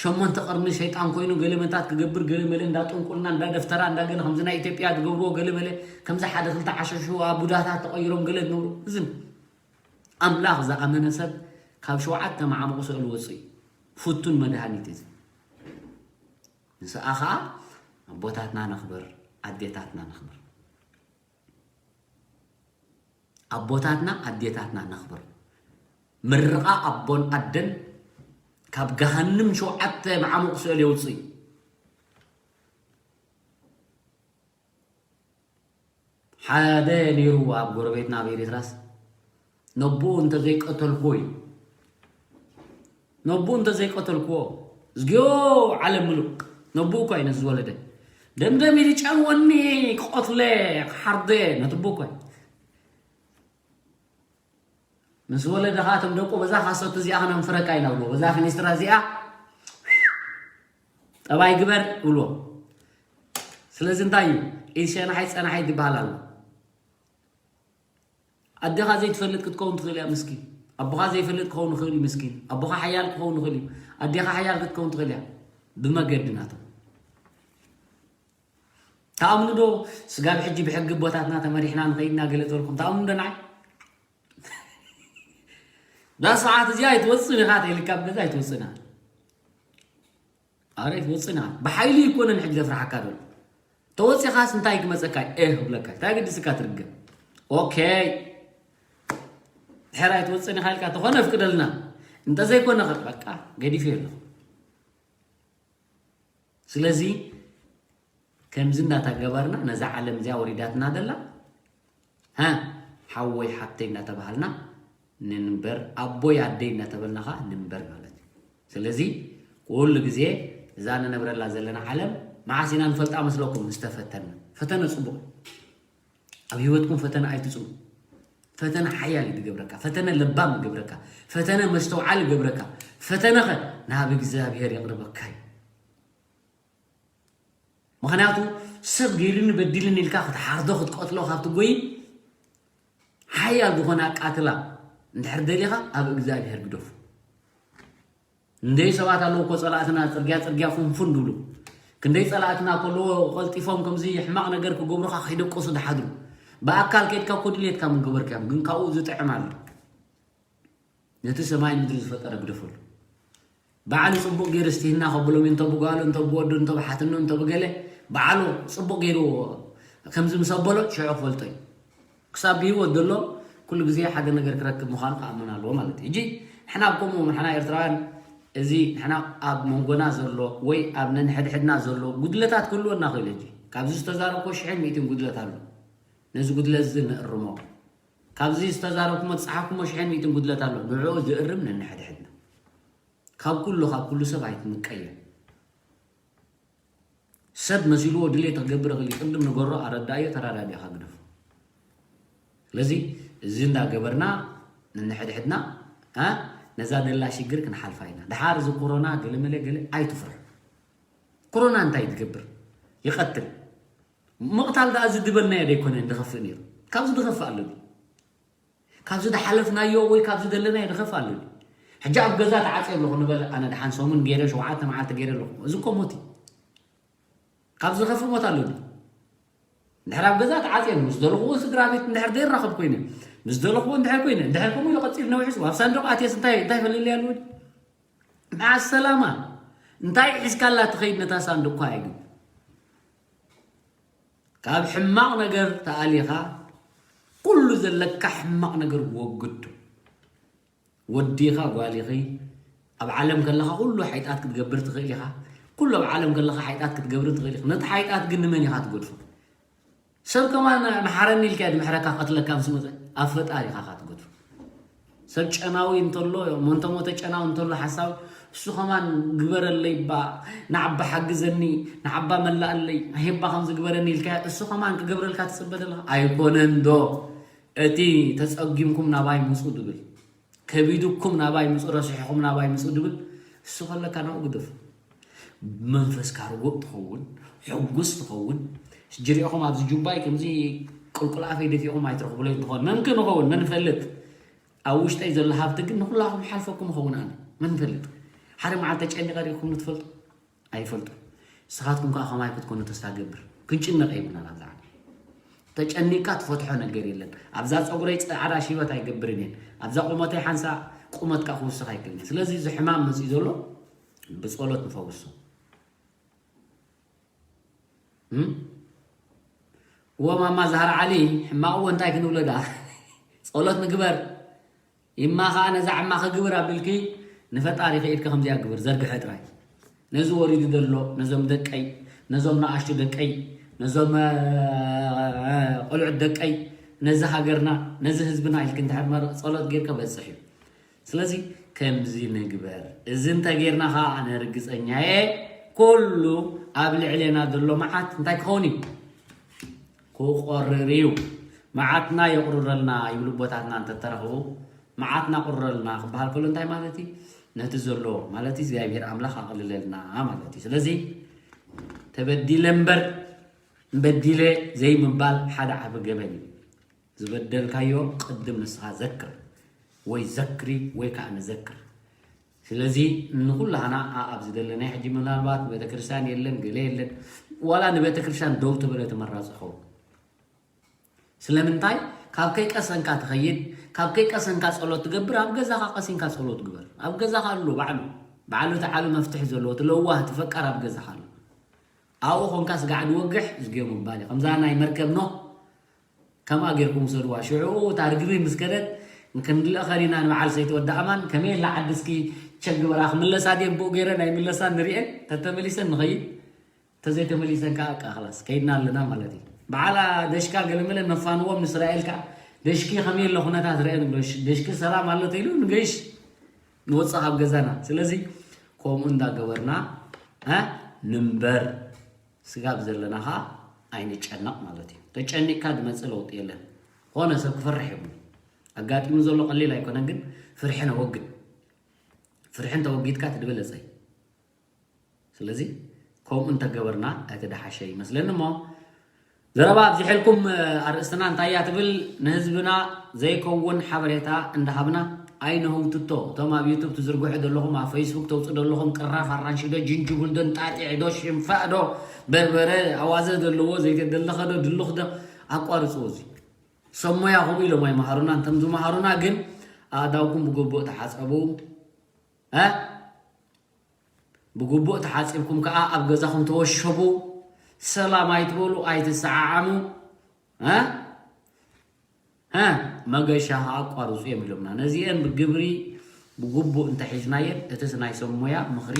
ሸሞንተ ቅርኒ ሸይጣን ኮይኑ ገለ መታት ክገብር፣ ገለ መለ እንዳ ጥንቁልና፣ እንዳ ደፍተራ፣ እንዳ ገለ ከምዚ ናይ ኢትዮጵያ ዝገብርዎ ገለ መለ ከምዚ ሓደ ክልተ ዓሸሹ ኣብ ቡዳታት ተቐይሮም ገለ ዝነብሩ። እዝን ኣምላኽ ዝኣመነ ሰብ ካብ ሸውዓተ መዓሙቕ ስእሊ ወፅእ እዩ። ፍቱን መድሃኒት እዚ። ንስኣ ኸዓ ኣቦታትና ነኽብር፣ ኣዴታትና ነኽብር። ኣቦታትና ኣዴታትና ነኽብር። ምርቓ ኣቦን ኣደን ካብ ገሃንም ሸውዓተ መዓሙቕ ስእሊ የውፅእ እዩ። ሓደ ነይሩ ኣብ ጎረቤትና ኣብ ኤሪትራስ፣ ነቦኡ እንተዘይቀተልክዎ ኢሉ። ነቦኡ እንተዘይቀተልክዎ፣ እዝግዮ ዓለም ምሉእ፣ ነቦኡ እኳ እዩ ነዚ ዝወለደ። ደምደም ኢሉ ጨንወኒ ክቐትለ፣ ክሓርደ፣ ነቲ ኣቦ እኳ እዩ። ምስ ወለደ ኸዓ እቶም ደቁ በዛ ካሰቱ እዚኣ ክነንፍረካ ኢና ብሎ፣ በዛ ክኒስትራ እዚኣ ጠባይ ግበር ብሎ። ስለዚ እንታይ እዩ? ኢድ ሸናሓይ ጸናሓይ ትበሃል ኣሎ። ኣዴኻ ዘይትፈልጥ ክትከውን ትኽእል እያ ምስኪን። ኣቦኻ ዘይፈልጥ ክኸውን ይኽእል እዩ ምስኪን። ኣቦኻ ሓያል ክኸውን ይኽእል እዩ። ኣዴኻ ሓያል ክትከውን ትኽእል እያ። ብመገዲ ናቶም። ተኣምኑ ዶ? ስጋብ ሕጂ ብሕጊ ኣቦታትና ተመሪሕና ንኸይድ እናገለ ዝበልኩም ተኣምኑ ዶ ንዓይ? እዛ ሰዓት እዚኣ ኣይትወፅን ኢኻ ተይልካ ኣብ ገዛ ኣይትወፅን ኢኻ። ኣረ ኣይትወፅን ኢኻ። ብሓይሊ ኣይኮነን ሕጂ ዘፍርሓካ ዘሎ። ተወፂኻስ እንታይ ክመፀካ? ኤህ ክብለካ። እንታይ ግድስካ ትርገም? ኦኬ። ድሕር ኣይትወፅን ኢኻ ኢልካ ተኾነ ኣፍቅደልና። እንተዘይኮነ ኸ በቃ ገዲፈዮ ኣለኹ። ስለዚ ከምዚ እንዳተገበርና ነዛ ዓለም እዚኣ ወሪዳትና ደላ፣ ሃ፣ ሓወይ ሓብተይ እንዳተባሃልና ንንበር፣ ኣቦይ ኣደይ እንዳተበልና ኸዓ ንንበር ማለት እዩ። ስለዚ ኩሉ ግዜ እዛ ንነብረላ ዘለና ዓለም መዓስ ኢና ንፈልጣ መስለኩም? ምስ ተፈተና። ፈተነ ጽቡቕ እዩ። ኣብ ህይወትኩም ፈተነ ኣይትጽሙ። ፈተነ ሓያል እዩ ዝገብረካ። ፈተነ ለባም ይገብረካ። ፈተነ መስተውዓል ይገብረካ። ፈተነ ኸ ናብ እግዚኣብሔር የቕርበካ እዩ። ምኽንያቱ ሰብ ገይሩኒ በዲልኒ ኢልካ ክትሓርዶ ክትቀትሎ ካብ ትጎይ ሓያል ዝኾነ ኣቃትላ እንድሕር ደሊኻ ኣብ እግዚኣብሔር ግደፉ። ክንደይ ሰባት ኣለዉ እኮ ጸላእትና ጽርግያ ጽርግያ ፉንፉን ዝብሉ። ክንደይ ጸላእትና ከለዎ ቀልጢፎም ከምዚ ሕማቕ ነገር ክገብሩኻ ከይደቀሱ ዝሓድሩ። ብኣካል ከይድካ እኮ ድልየትካ ምገበርካዮም፣ ግን ካብኡ ዝጥዕም ኣሎ። ነቲ ሰማይን ምድሪ ዝፈጠረ ግደፈሉ። ባዕሉ ጽቡቕ ገይሩ እስቲ ህና ከብሎም እንተ ብጓሉ፣ እንተ ብወዱ፣ እንተ ብሓትኖ፣ እንተ ብገለ፣ ባዕሉ ጽቡቕ ገይሩ ከምዚ ምስ ኣበሎ ሽዑ ክፈልጦ እዩ። ክሳብ ብህይወት ዘሎ ኩሉ ግዜ ሓደ ነገር ክረክብ ምዃኑ ክኣምን ኣለዎ ማለት እዩ። ሕጂ ንሕና ኣብ ከምኡ ንሕና ኤርትራውያን እዚ ንሕና ኣብ መንጎና ዘሎ ወይ ኣብ ነንሕድሕድና ዘሎ ጉድለታት ክህልወና ክእል። ሕጂ ካብዚ ዝተዛረብኮ ሽሕን ሚእትን ጉድለት ኣሎ። ነዚ ጉድለት እዚ ንእርሞ። ካብዚ ዝተዛረብኩሞ ዝጸሓፍኩሞ ሽሕን ሚእትን ጉድለት ኣሎ። ንዕኡ ዝእርም ነንሕድሕድና። ካብ ኩሉ ካብ ኩሉ ሰብ ኣይትምቀየ። ሰብ መሲልዎ ድሌት ክገብር ይኽእል እዩ። ቅድም ንገሮ፣ ኣረዳእዮ፣ ተራዳዲእኻ ግደፎ። ስለዚ እዚ እንዳገበርና ነንሕድሕድና፣ እ፣ ነዛ ደላ ሽግር ክንሓልፋ ኢና። ድሓር እዚ ኮሮና ገለ መለ ገለ ኣይትፍርሑ። ኮሮና እንታይ ትገብር? ይቐትል። ምቕታል ደኣ እዚ ዝበልናዮ ደይኮነ ድኸፍእ ነይሩ። ካብዚ ድኸፍእ ኣሎ ድዩ? ካብዚ ድሓለፍናዮ ወይ ካብዚ ዘለናዮ ድኸፍእ ኣሎ ድዩ? ሕጂ ኣብ ገዛ ተዓፅየ ኣለኹ ንበል፣ ኣነ ደሓን ሰሙን ገይረ፣ ሸውዓተ መዓልቲ ገይረ ኣለኹ። እዚ እኮ ሞት እዩ። ካብዚ ዝኸፍእ ሞት ኣሎ ድዩ? እንድሕር ኣብ ገዛ ተዓፅየ፣ ምስ ደለኽዎ ስድራ ቤት እንድሕር ዘይራኸብ ኮይነ፣ ምስ ደለኽዎ እንድሕር ኮይነ፣ እንድሕር ከምኡ ኢሉ ቀፂሉ ነዊሑ፣ ኣብ ሳንዱቕ ኣትየስ እንታይ፣ እንታይ ይፈልለይ ኣለዎ ድዩ? መዓ ሰላማ። እንታይ ሒዝካላ ትኸይድ ነታ ሳንዱቕኳ እያ ግን? ካብ ሕማቕ ነገር ተኣሊኻ ኩሉ ዘለካ ሕማቕ ነገር ወግዱ። ወዲ ኢኻ፣ ጓል ኢኺ፣ ኣብ ዓለም ከለኻ ኩሉ ሓይጣት ክትገብር ትኽእል ኢኻ። ኩሉ ኣብ ዓለም ከለኻ ሓይጣት ክትገብር ትኽእል ኢኻ። ነቲ ሓይጣት ግን ንመን ኢኻ ትገድፎ? ሰብ ከማን መሓረኒ ኢልካ ድምሕረካ ቀትለካ ምስ መፀ ኣብ ፈጣሪኻ ኢኻ ትገድፎ። ሰብ ጨናዊ እንተሎ፣ መንተሞተ ጨናዊ እንተሎ ሓሳብ እሱ ከማን ግበረለይ ባ፣ ንዓባ ሓግዘኒ፣ ንዓባ መላእለይ፣ ሄባ ከምዚ ግበረኒ ኢልካ እሱ ከማን ክገብረልካ ትፅበ ዘለኻ ኣይኮነን ዶ? እቲ ተፀጊምኩም ናባይ ምፁ ድብል፣ ከቢድኩም ናባይ ምፁ፣ ረሲሕኹም ናባይ ምፁ ድብል እሱ ከለካ ናብኡ ግደፉ። መንፈስካ ርጉእ ትኸውን፣ ሕጉስ ትኸውን። ሕጂ ሪኢኹም ኣብዚ ጁባይ ከምዚ ቁልቁል ኣፈይ ደፊእኹም ኣይትረኽቡለይ ትኾን። መምክን ይኸውን፣ መን ይፈልጥ? ኣብ ውሽጠይ ዘሎ ሃብቲ ግን ንኹላኹም ሓልፈኩም ይኸውን። ኣነ መን ይፈልጥ? ሓደ መዓልቲ ተጨኒቐ ሪኢኹም ትፈልጡ? ኣይፈልጡ። ንስኻትኩም ከኣ ከማይ ክትኮኑ ተስፋ ገብር። ክንጭነቕ የብልናን ኣብዛ ዓለም። ተጨኒቕካ ትፈትሖ ነገር የለን። ኣብዛ ጸጉረይ ጻዕዳ ሽበት ኣይገብርን እየን። ኣብዛ ቁመተይ ሓንሳ ቁመት ከኣ ክውስኽ ኣይክእልን እየ። ስለዚ እዚ ሕማም መጺኡ ዘሎ ብጸሎት ንፈውሶ። እም? እወ ማማ ዛህራ ዓሊ፣ ሕማቕ እወ እንታይ ክንብሎ ደኣ? ጸሎት ንግበር። ይማ ኸዓ ነዛ ዕማ ክግብር ኣቢልኪ ንፈጣሪ ከኢድኪ ከምዚኣ ግብር፣ ዘርግሐ ጥራይ። ነዚ ወሪዱ ዘሎ፣ ነዞም ደቀይ፣ ነዞም ንኣሽቱ ደቀይ፣ ነዞም፣ እ፣ ቆልዑት ደቀይ፣ ነዚ ሃገርና፣ ነዚ ህዝብና ኢልኪ እንድሕር መር-፣ ጸሎት ጌርኪ በጽሕ እዩ። ስለዚ ከምዚ ንግበር። እዚ እንተጌርና ኸዓ ኣነ ርግጸኛ እየ፣ ኩሉ ኣብ ልዕሌና ዘሎ መዓት እንታይ ክኸውን እዩ? ክቆርር እዩ። መዓትና የቑርረልና ይብሉ ኣቦታትና እንተተረኽቡ፣ መዓትና ቁረረልና ክበሃል ከሎ እንታይ ማለት እዩ? ነቲ ዘሎ ማለት እዩ እግዚኣብሔር ኣምላኽ ኣቕልለልና ማለት እዩ። ስለዚ ተበዲለ እምበር በዲለ ዘይምባል ሓደ ዓቢ ገበን እዩ። ዝበደልካዮ ቅድም ንስኻ ዘክር ወይ ዘክሪ ወይ ከዓ ንዘክር። ስለዚ ንኹላህና ኣብዚ ዘለና ሕጂ ምናልባት ቤተክርስትያን የለን፣ ገለ የለን፣ ዋላ ንቤተክርስትያን ደው ተበለ ተመራፂ ኸውን። ስለምንታይ? ካብ ከይቀሰንካ ትኸይድ፣ ካብ ከይቀሰንካ ጸሎት ትገብር፣ ኣብ ገዛኻ ቀሲንካ ጸሎት ግበር። ኣብ ገዛኻ ኣሎ ባዕሉ፣ ባዕሉ እቲ ዓቢ መፍትሒ ዘለዎ፣ እቲ ለዋህ፣ እቲ ፈቃር ኣብ ገዛኻ ኣሎ። ኣብኡ ኾንካ ስጋዕ ድወግሕ ዝገ ምባል እዩ። ከምዛ ናይ መርከብ ኖህ ከምኣ ጌርኩም ውሰድዋ። ሽዑ እታ ርግቢ ምስ ከደት፣ ክንልእኸን ኢና ንበዓል ሰይቲ ወዲ ኣማን፣ ከመይ ኣላ ዓዲ እስኪ ቸክ ግበራ፣ ክምለሳ ድየን ብኡ ገይረን ኣይምለሳን ንሪኤን፣ ተተመሊሰን ንኸይድ። ተዘይተመሊሰን ከዓ በቃ ክላስ ከይድና ኣለና ማለት እዩ። በዓላ ደሽካ ገለመለ ነፋንዎም ንእስራኤል ከዓ ደሽኪ ከመይ ኣሎ ኩነታት ርአ ንብሎ። ደሽኪ ሰላም ኣሎ ተይሉ ንገይሽ ንወፅእ ካብ ገዛና። ስለዚ ከምኡ እንዳገበርና፣ እ፣ ንንበር ስጋብ ዘለና ከዓ ኣይንጨነቕ ማለት እዩ። ተጨኒቕካ ዝመፅእ ለውጢ የለን። ዝኾነ ሰብ ክፈርሕ የብሉ። ኣጋጢሙ ዘሎ ቀሊል ኣይኮነን፣ ግን ፍርሒ ነወግድ። ፍርሒ እንተወጊድካ እቲ ዝበለፀ እዩ። ስለዚ ከምኡ እንተገበርና እቲ ደሓሸ ይመስለኒ። እሞ ዘረባ ኣብዚሐልኩም፣ እ፣ ኣርእስትና እንታይ እያ ትብል? ንህዝብና ዘይከውን ሓበሬታ እንዳሃብና ኣይንህውትቶ። እቶም ኣብ ዩቱብ ትዝርግሑ ዘለኹም፣ ኣብ ፌስቡክ ተውፅኡ ዘለኹም ቅራፍ ኣራንሺ ዶ፣ ጅንጅብል ዶ፣ እንጣጢዕ ዶ፣ ሽንፋእ ዶ፣ በርበረ ኣዋዘ ዘለዎ ዘይተደለኸ ዶ፣ ድልኽ ዶ፣ ኣቋርፅዎ። እዚ ሰብ ሞያ ከምኡ ኢሎም ኣይመሃሩና። እንተም ዝመሃሩና ግን ኣእዳውኩም ብግቡእ ተሓፀቡ። እ? ብግቡእ ተሓጺብኩም ከኣ ኣብ ገዛኹም ተወሸቡ። ሰላም ኣይትበሉ፣ ኣይትሰዓዓሙ። እ? እ? መገሻ ከኣ ኣቋርጹ እዮም ኢሎምና። ነዚአን ብግብሪ ብግቡእ እንተሒዝናየን፣ እትስ ናይ ሰብ ሞያ ምኽሪ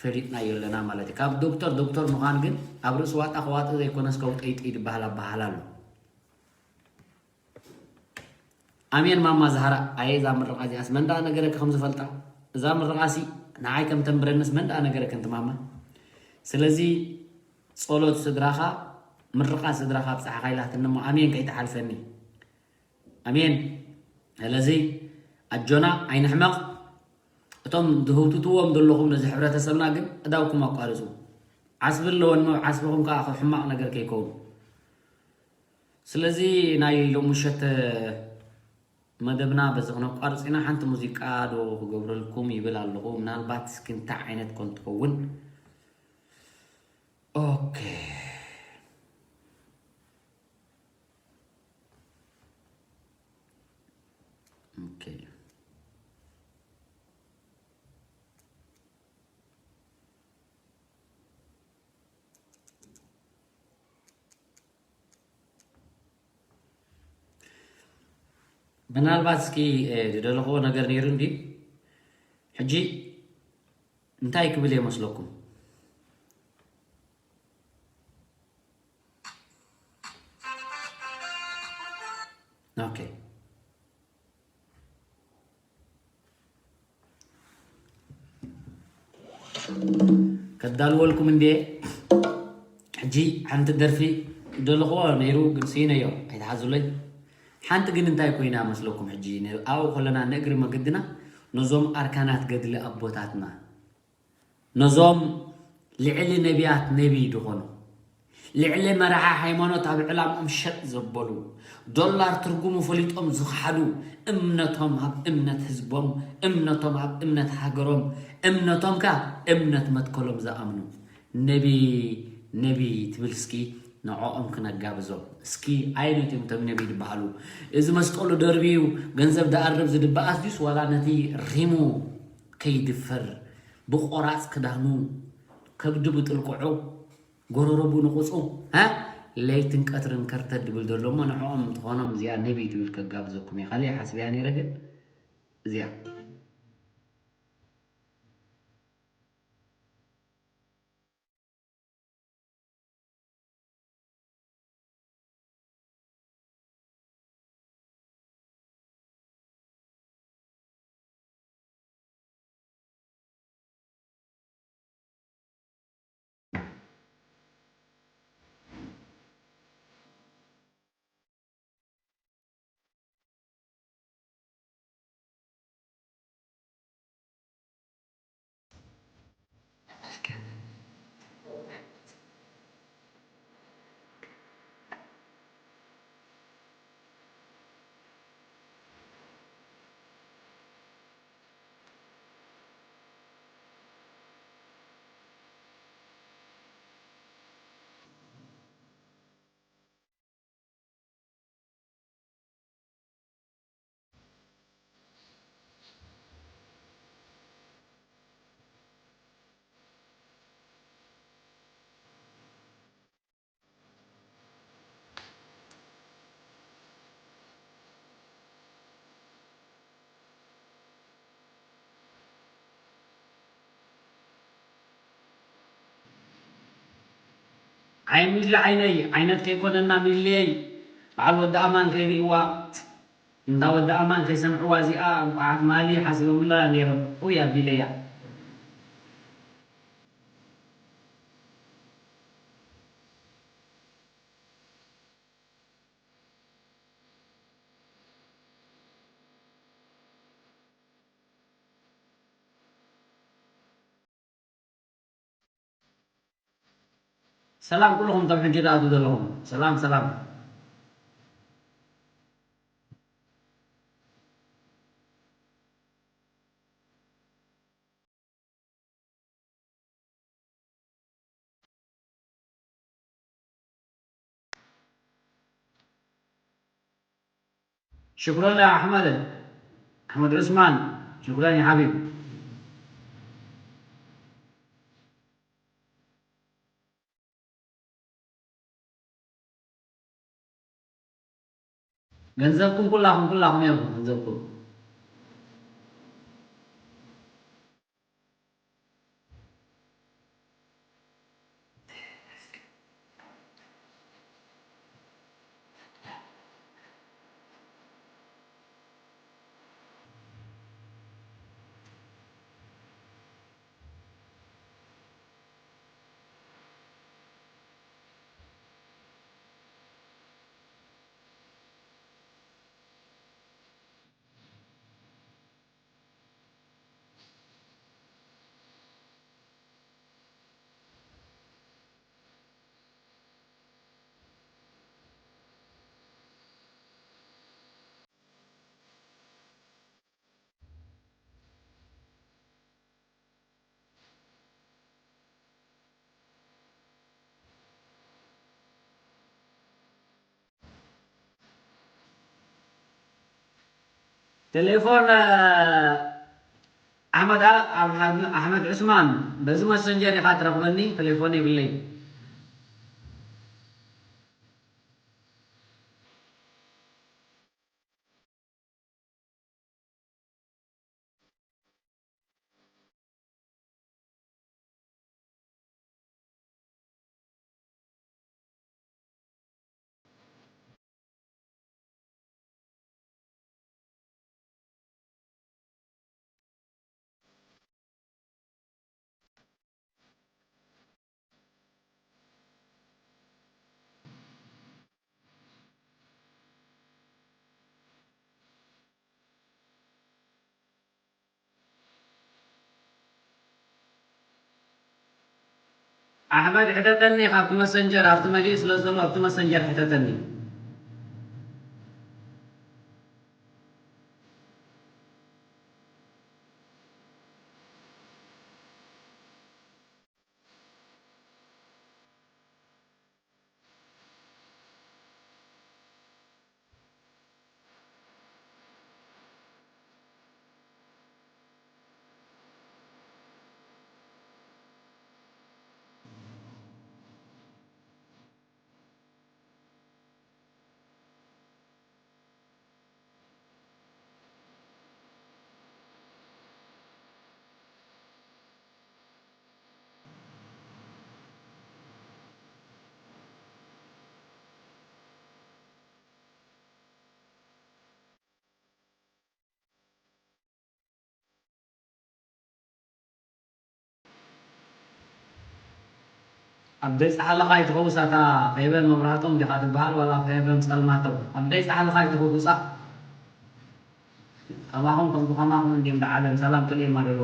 ፈሊጥናዮ ኣለና ማለት እዩ። ካብ ዶክተር ዶክተር ምዃን ግን ኣብ ርእሲ ዋጣ ክዋጠ ዘይኮነስ ከውጠይጠይ ዝበሃል ኣበሃህላ ኣሎ። ኣሜን ማማ ዛህራ። ኣየ እዛ ምርቓ እዚኣስ መን ደኣ ነገረኪ ከም ዝፈልጣ? እዛ ምርቓሲ ንዓይ ከም ተንብረንስ መን ደኣ ነገረኪ ኣንቲ ማማ? ስለዚ ጸሎት ስድራኻ፣ ምርቓት ስድራኻ ኣብጽሓኻ ኢላትኒ እሞ ኣሜን ከይትሓልፈኒ። ኣሜን። ስለዚ ኣጆና ኣይንሕመቕ። እቶም ትህውትትዎም ዘለኹም ነዚ ሕብረተሰብና ግን እዳውኩም ኣቋርጹ። ዓስቢ ኣለወን እሞ ዓስብኹም ከኣ ሕማቕ ነገር ከይከውን። ስለዚ ናይ ሎሚ ምሸት መደብና በዚ ክነቋርጽ ኢና። ሓንቲ ሙዚቃ ዶ ክገብረልኩም ይብል ኣለኹ። ምናልባት እስኪ እንታይ ዓይነት ኮን ትኸውን? ኦኬ። ኦኬ። ምናልባት እስኪ፣ እ፣ ዝደለኽዎ ነገር ነይሩ እንዲ? ሕጂ እንታይ ክብል እየ መስለኩም? ኦኬ። ከዳልወልኩም እንዴ። ሕጂ ሓንቲ ደርፊ ደለኹዎ ነይሩ፣ ግን ስኢነዮ፣ ኣይትሓዙለይ። ሓንቲ ግን እንታይ ኮይና መስለኩም? ሕጂ ን-፣ ኣብኡ ከለና ንእግሪ መገድና ነዞም ኣርካናት ገድሊ ኣቦታትና፣ ነዞም ልዕሊ ነቢያት ነቢይ ዝኾኑ፣ ልዕሊ መራሒ ሃይማኖት ኣብ ዕላምኦም ሸጥ ዘበሉ፣ ዶላር ትርጉሙ ፈሊጦም ዝኸሓዱ፣ እምነቶም ኣብ እምነት ህዝቦም፣ እምነቶም ኣብ እምነት ሃገሮም፣ እምነቶም ከኣ እምነት መትከሎም ዝኣምኑ፣ ነቢ፣ ነቢ ትብል እስኪ ንዕኦም ክነጋብዞም። እስኪ ኣየኖት እዮም እቶም ነቢ ዝበሃሉ? እዚ መስቀሉ ደርብዩ ገንዘብ ደኣርብ ዝድበኣስ ድዩስ ዋላ ነቲ ሪሙ ከይድፈር ብቆራጽ ክዳኑ ከብዱ ብጥልቅዑ ጎረሮ ብንቑጹ፣ ሃ? ለይትን ቀትርን ከርተት ድብል ዘሎ እሞ ንዕኦም ትኾኖም እዚኣ ነቢ ትብል ከጋብዘኩም እየ። ካልእ ሓስብያ ነይረ ግን እዚኣ። ኣይ ሚሊ ዓይነይ፣ ዓይነት ከይኮነና ሚሊየይ፣ በዓል ወዲ ኣማን ከይርእይዋ፣ እንዳ ወዲ ኣማን ከይሰምዕዋ እዚኣ እንቋዓት ማሊ ሓሲቦምላ ነይሮም። ኡይ ኣቢለያ። ሰላም ኩልኹም፣ እቶም ሕጂ ትኣትዉ ዘለኹም፣ ሰላም ሰላም። ሽኩረን ያ ኣሕመድ፣ ኣሕመድ ዑስማን፣ ሽኩረን ያ ሓቢብ። ገንዘብኩም ኩላኹም፣ ኩላኹም እዮም ገንዘብኩም። ቴሌፎን ኣሕመድ፣ ኣሕመድ ዑስማን፣ በዚ መሰንጀር ኢኻ ትረኽበኒ፣ ቴሌፎን የብለይ። ኣሕመድ፣ ሕተተኒ ካብቲ መሰንጀር፣ ኣብቲ መሊኡ ስለ ዘሎ ኣብቲ መሰንጀር ሕተተኒ። ኣብ ደይ ጻሕሊ ኻይ ትኸውስ ኣታ ፌቨን መብራህቶም ዲኻ ትበሃል ዋላ ፌቨን ጸልማቶም? ኣብ ደይ ጻሕሊ ኻይ ትኸውሳ? ከማኹም ከም ከማኹም እንዲም ደዓለም ሰላም ጥልየማ ደሎ።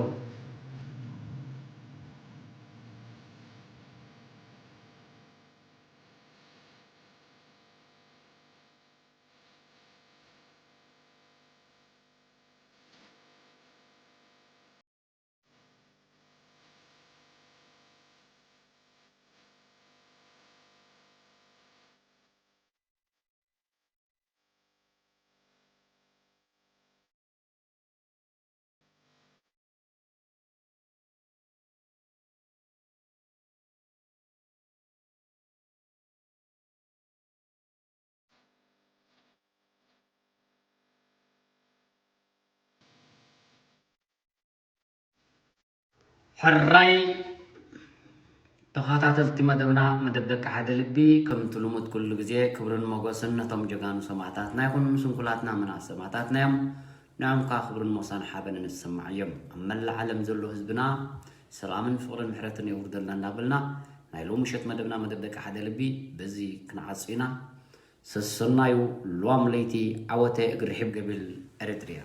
ሕራይ ተኸታተልቲ መደብና፣ መደብ ደቂ ሓደ ልቢ፣ ከምቲ ልሙድ ኩሉ ግዜ ክብርን ሞገስን ነቶም ጀጋኑ ሰማእታትና ይኹን፣ ስንኩላትና ምናት ሰማእታትና እዮም። ንዕኦም ከኣ ክብርን ሞሳን ሓበንን ይሰማዓዮም። ኣብ መላእ ዓለም ዘሎ ህዝብና ሰላምን ፍቕርን ምሕረትን የውርደልና እንዳበልና፣ ናይ ሎሚ ምሸት መደብና መደብ ደቂ ሓደ ልቢ በዚ ክንዓጹ ኢና። ሰሰናዩ ሎም ለይቲ ዓወተ እግሪ ሒብ ገቢል ኤሪትሪያ።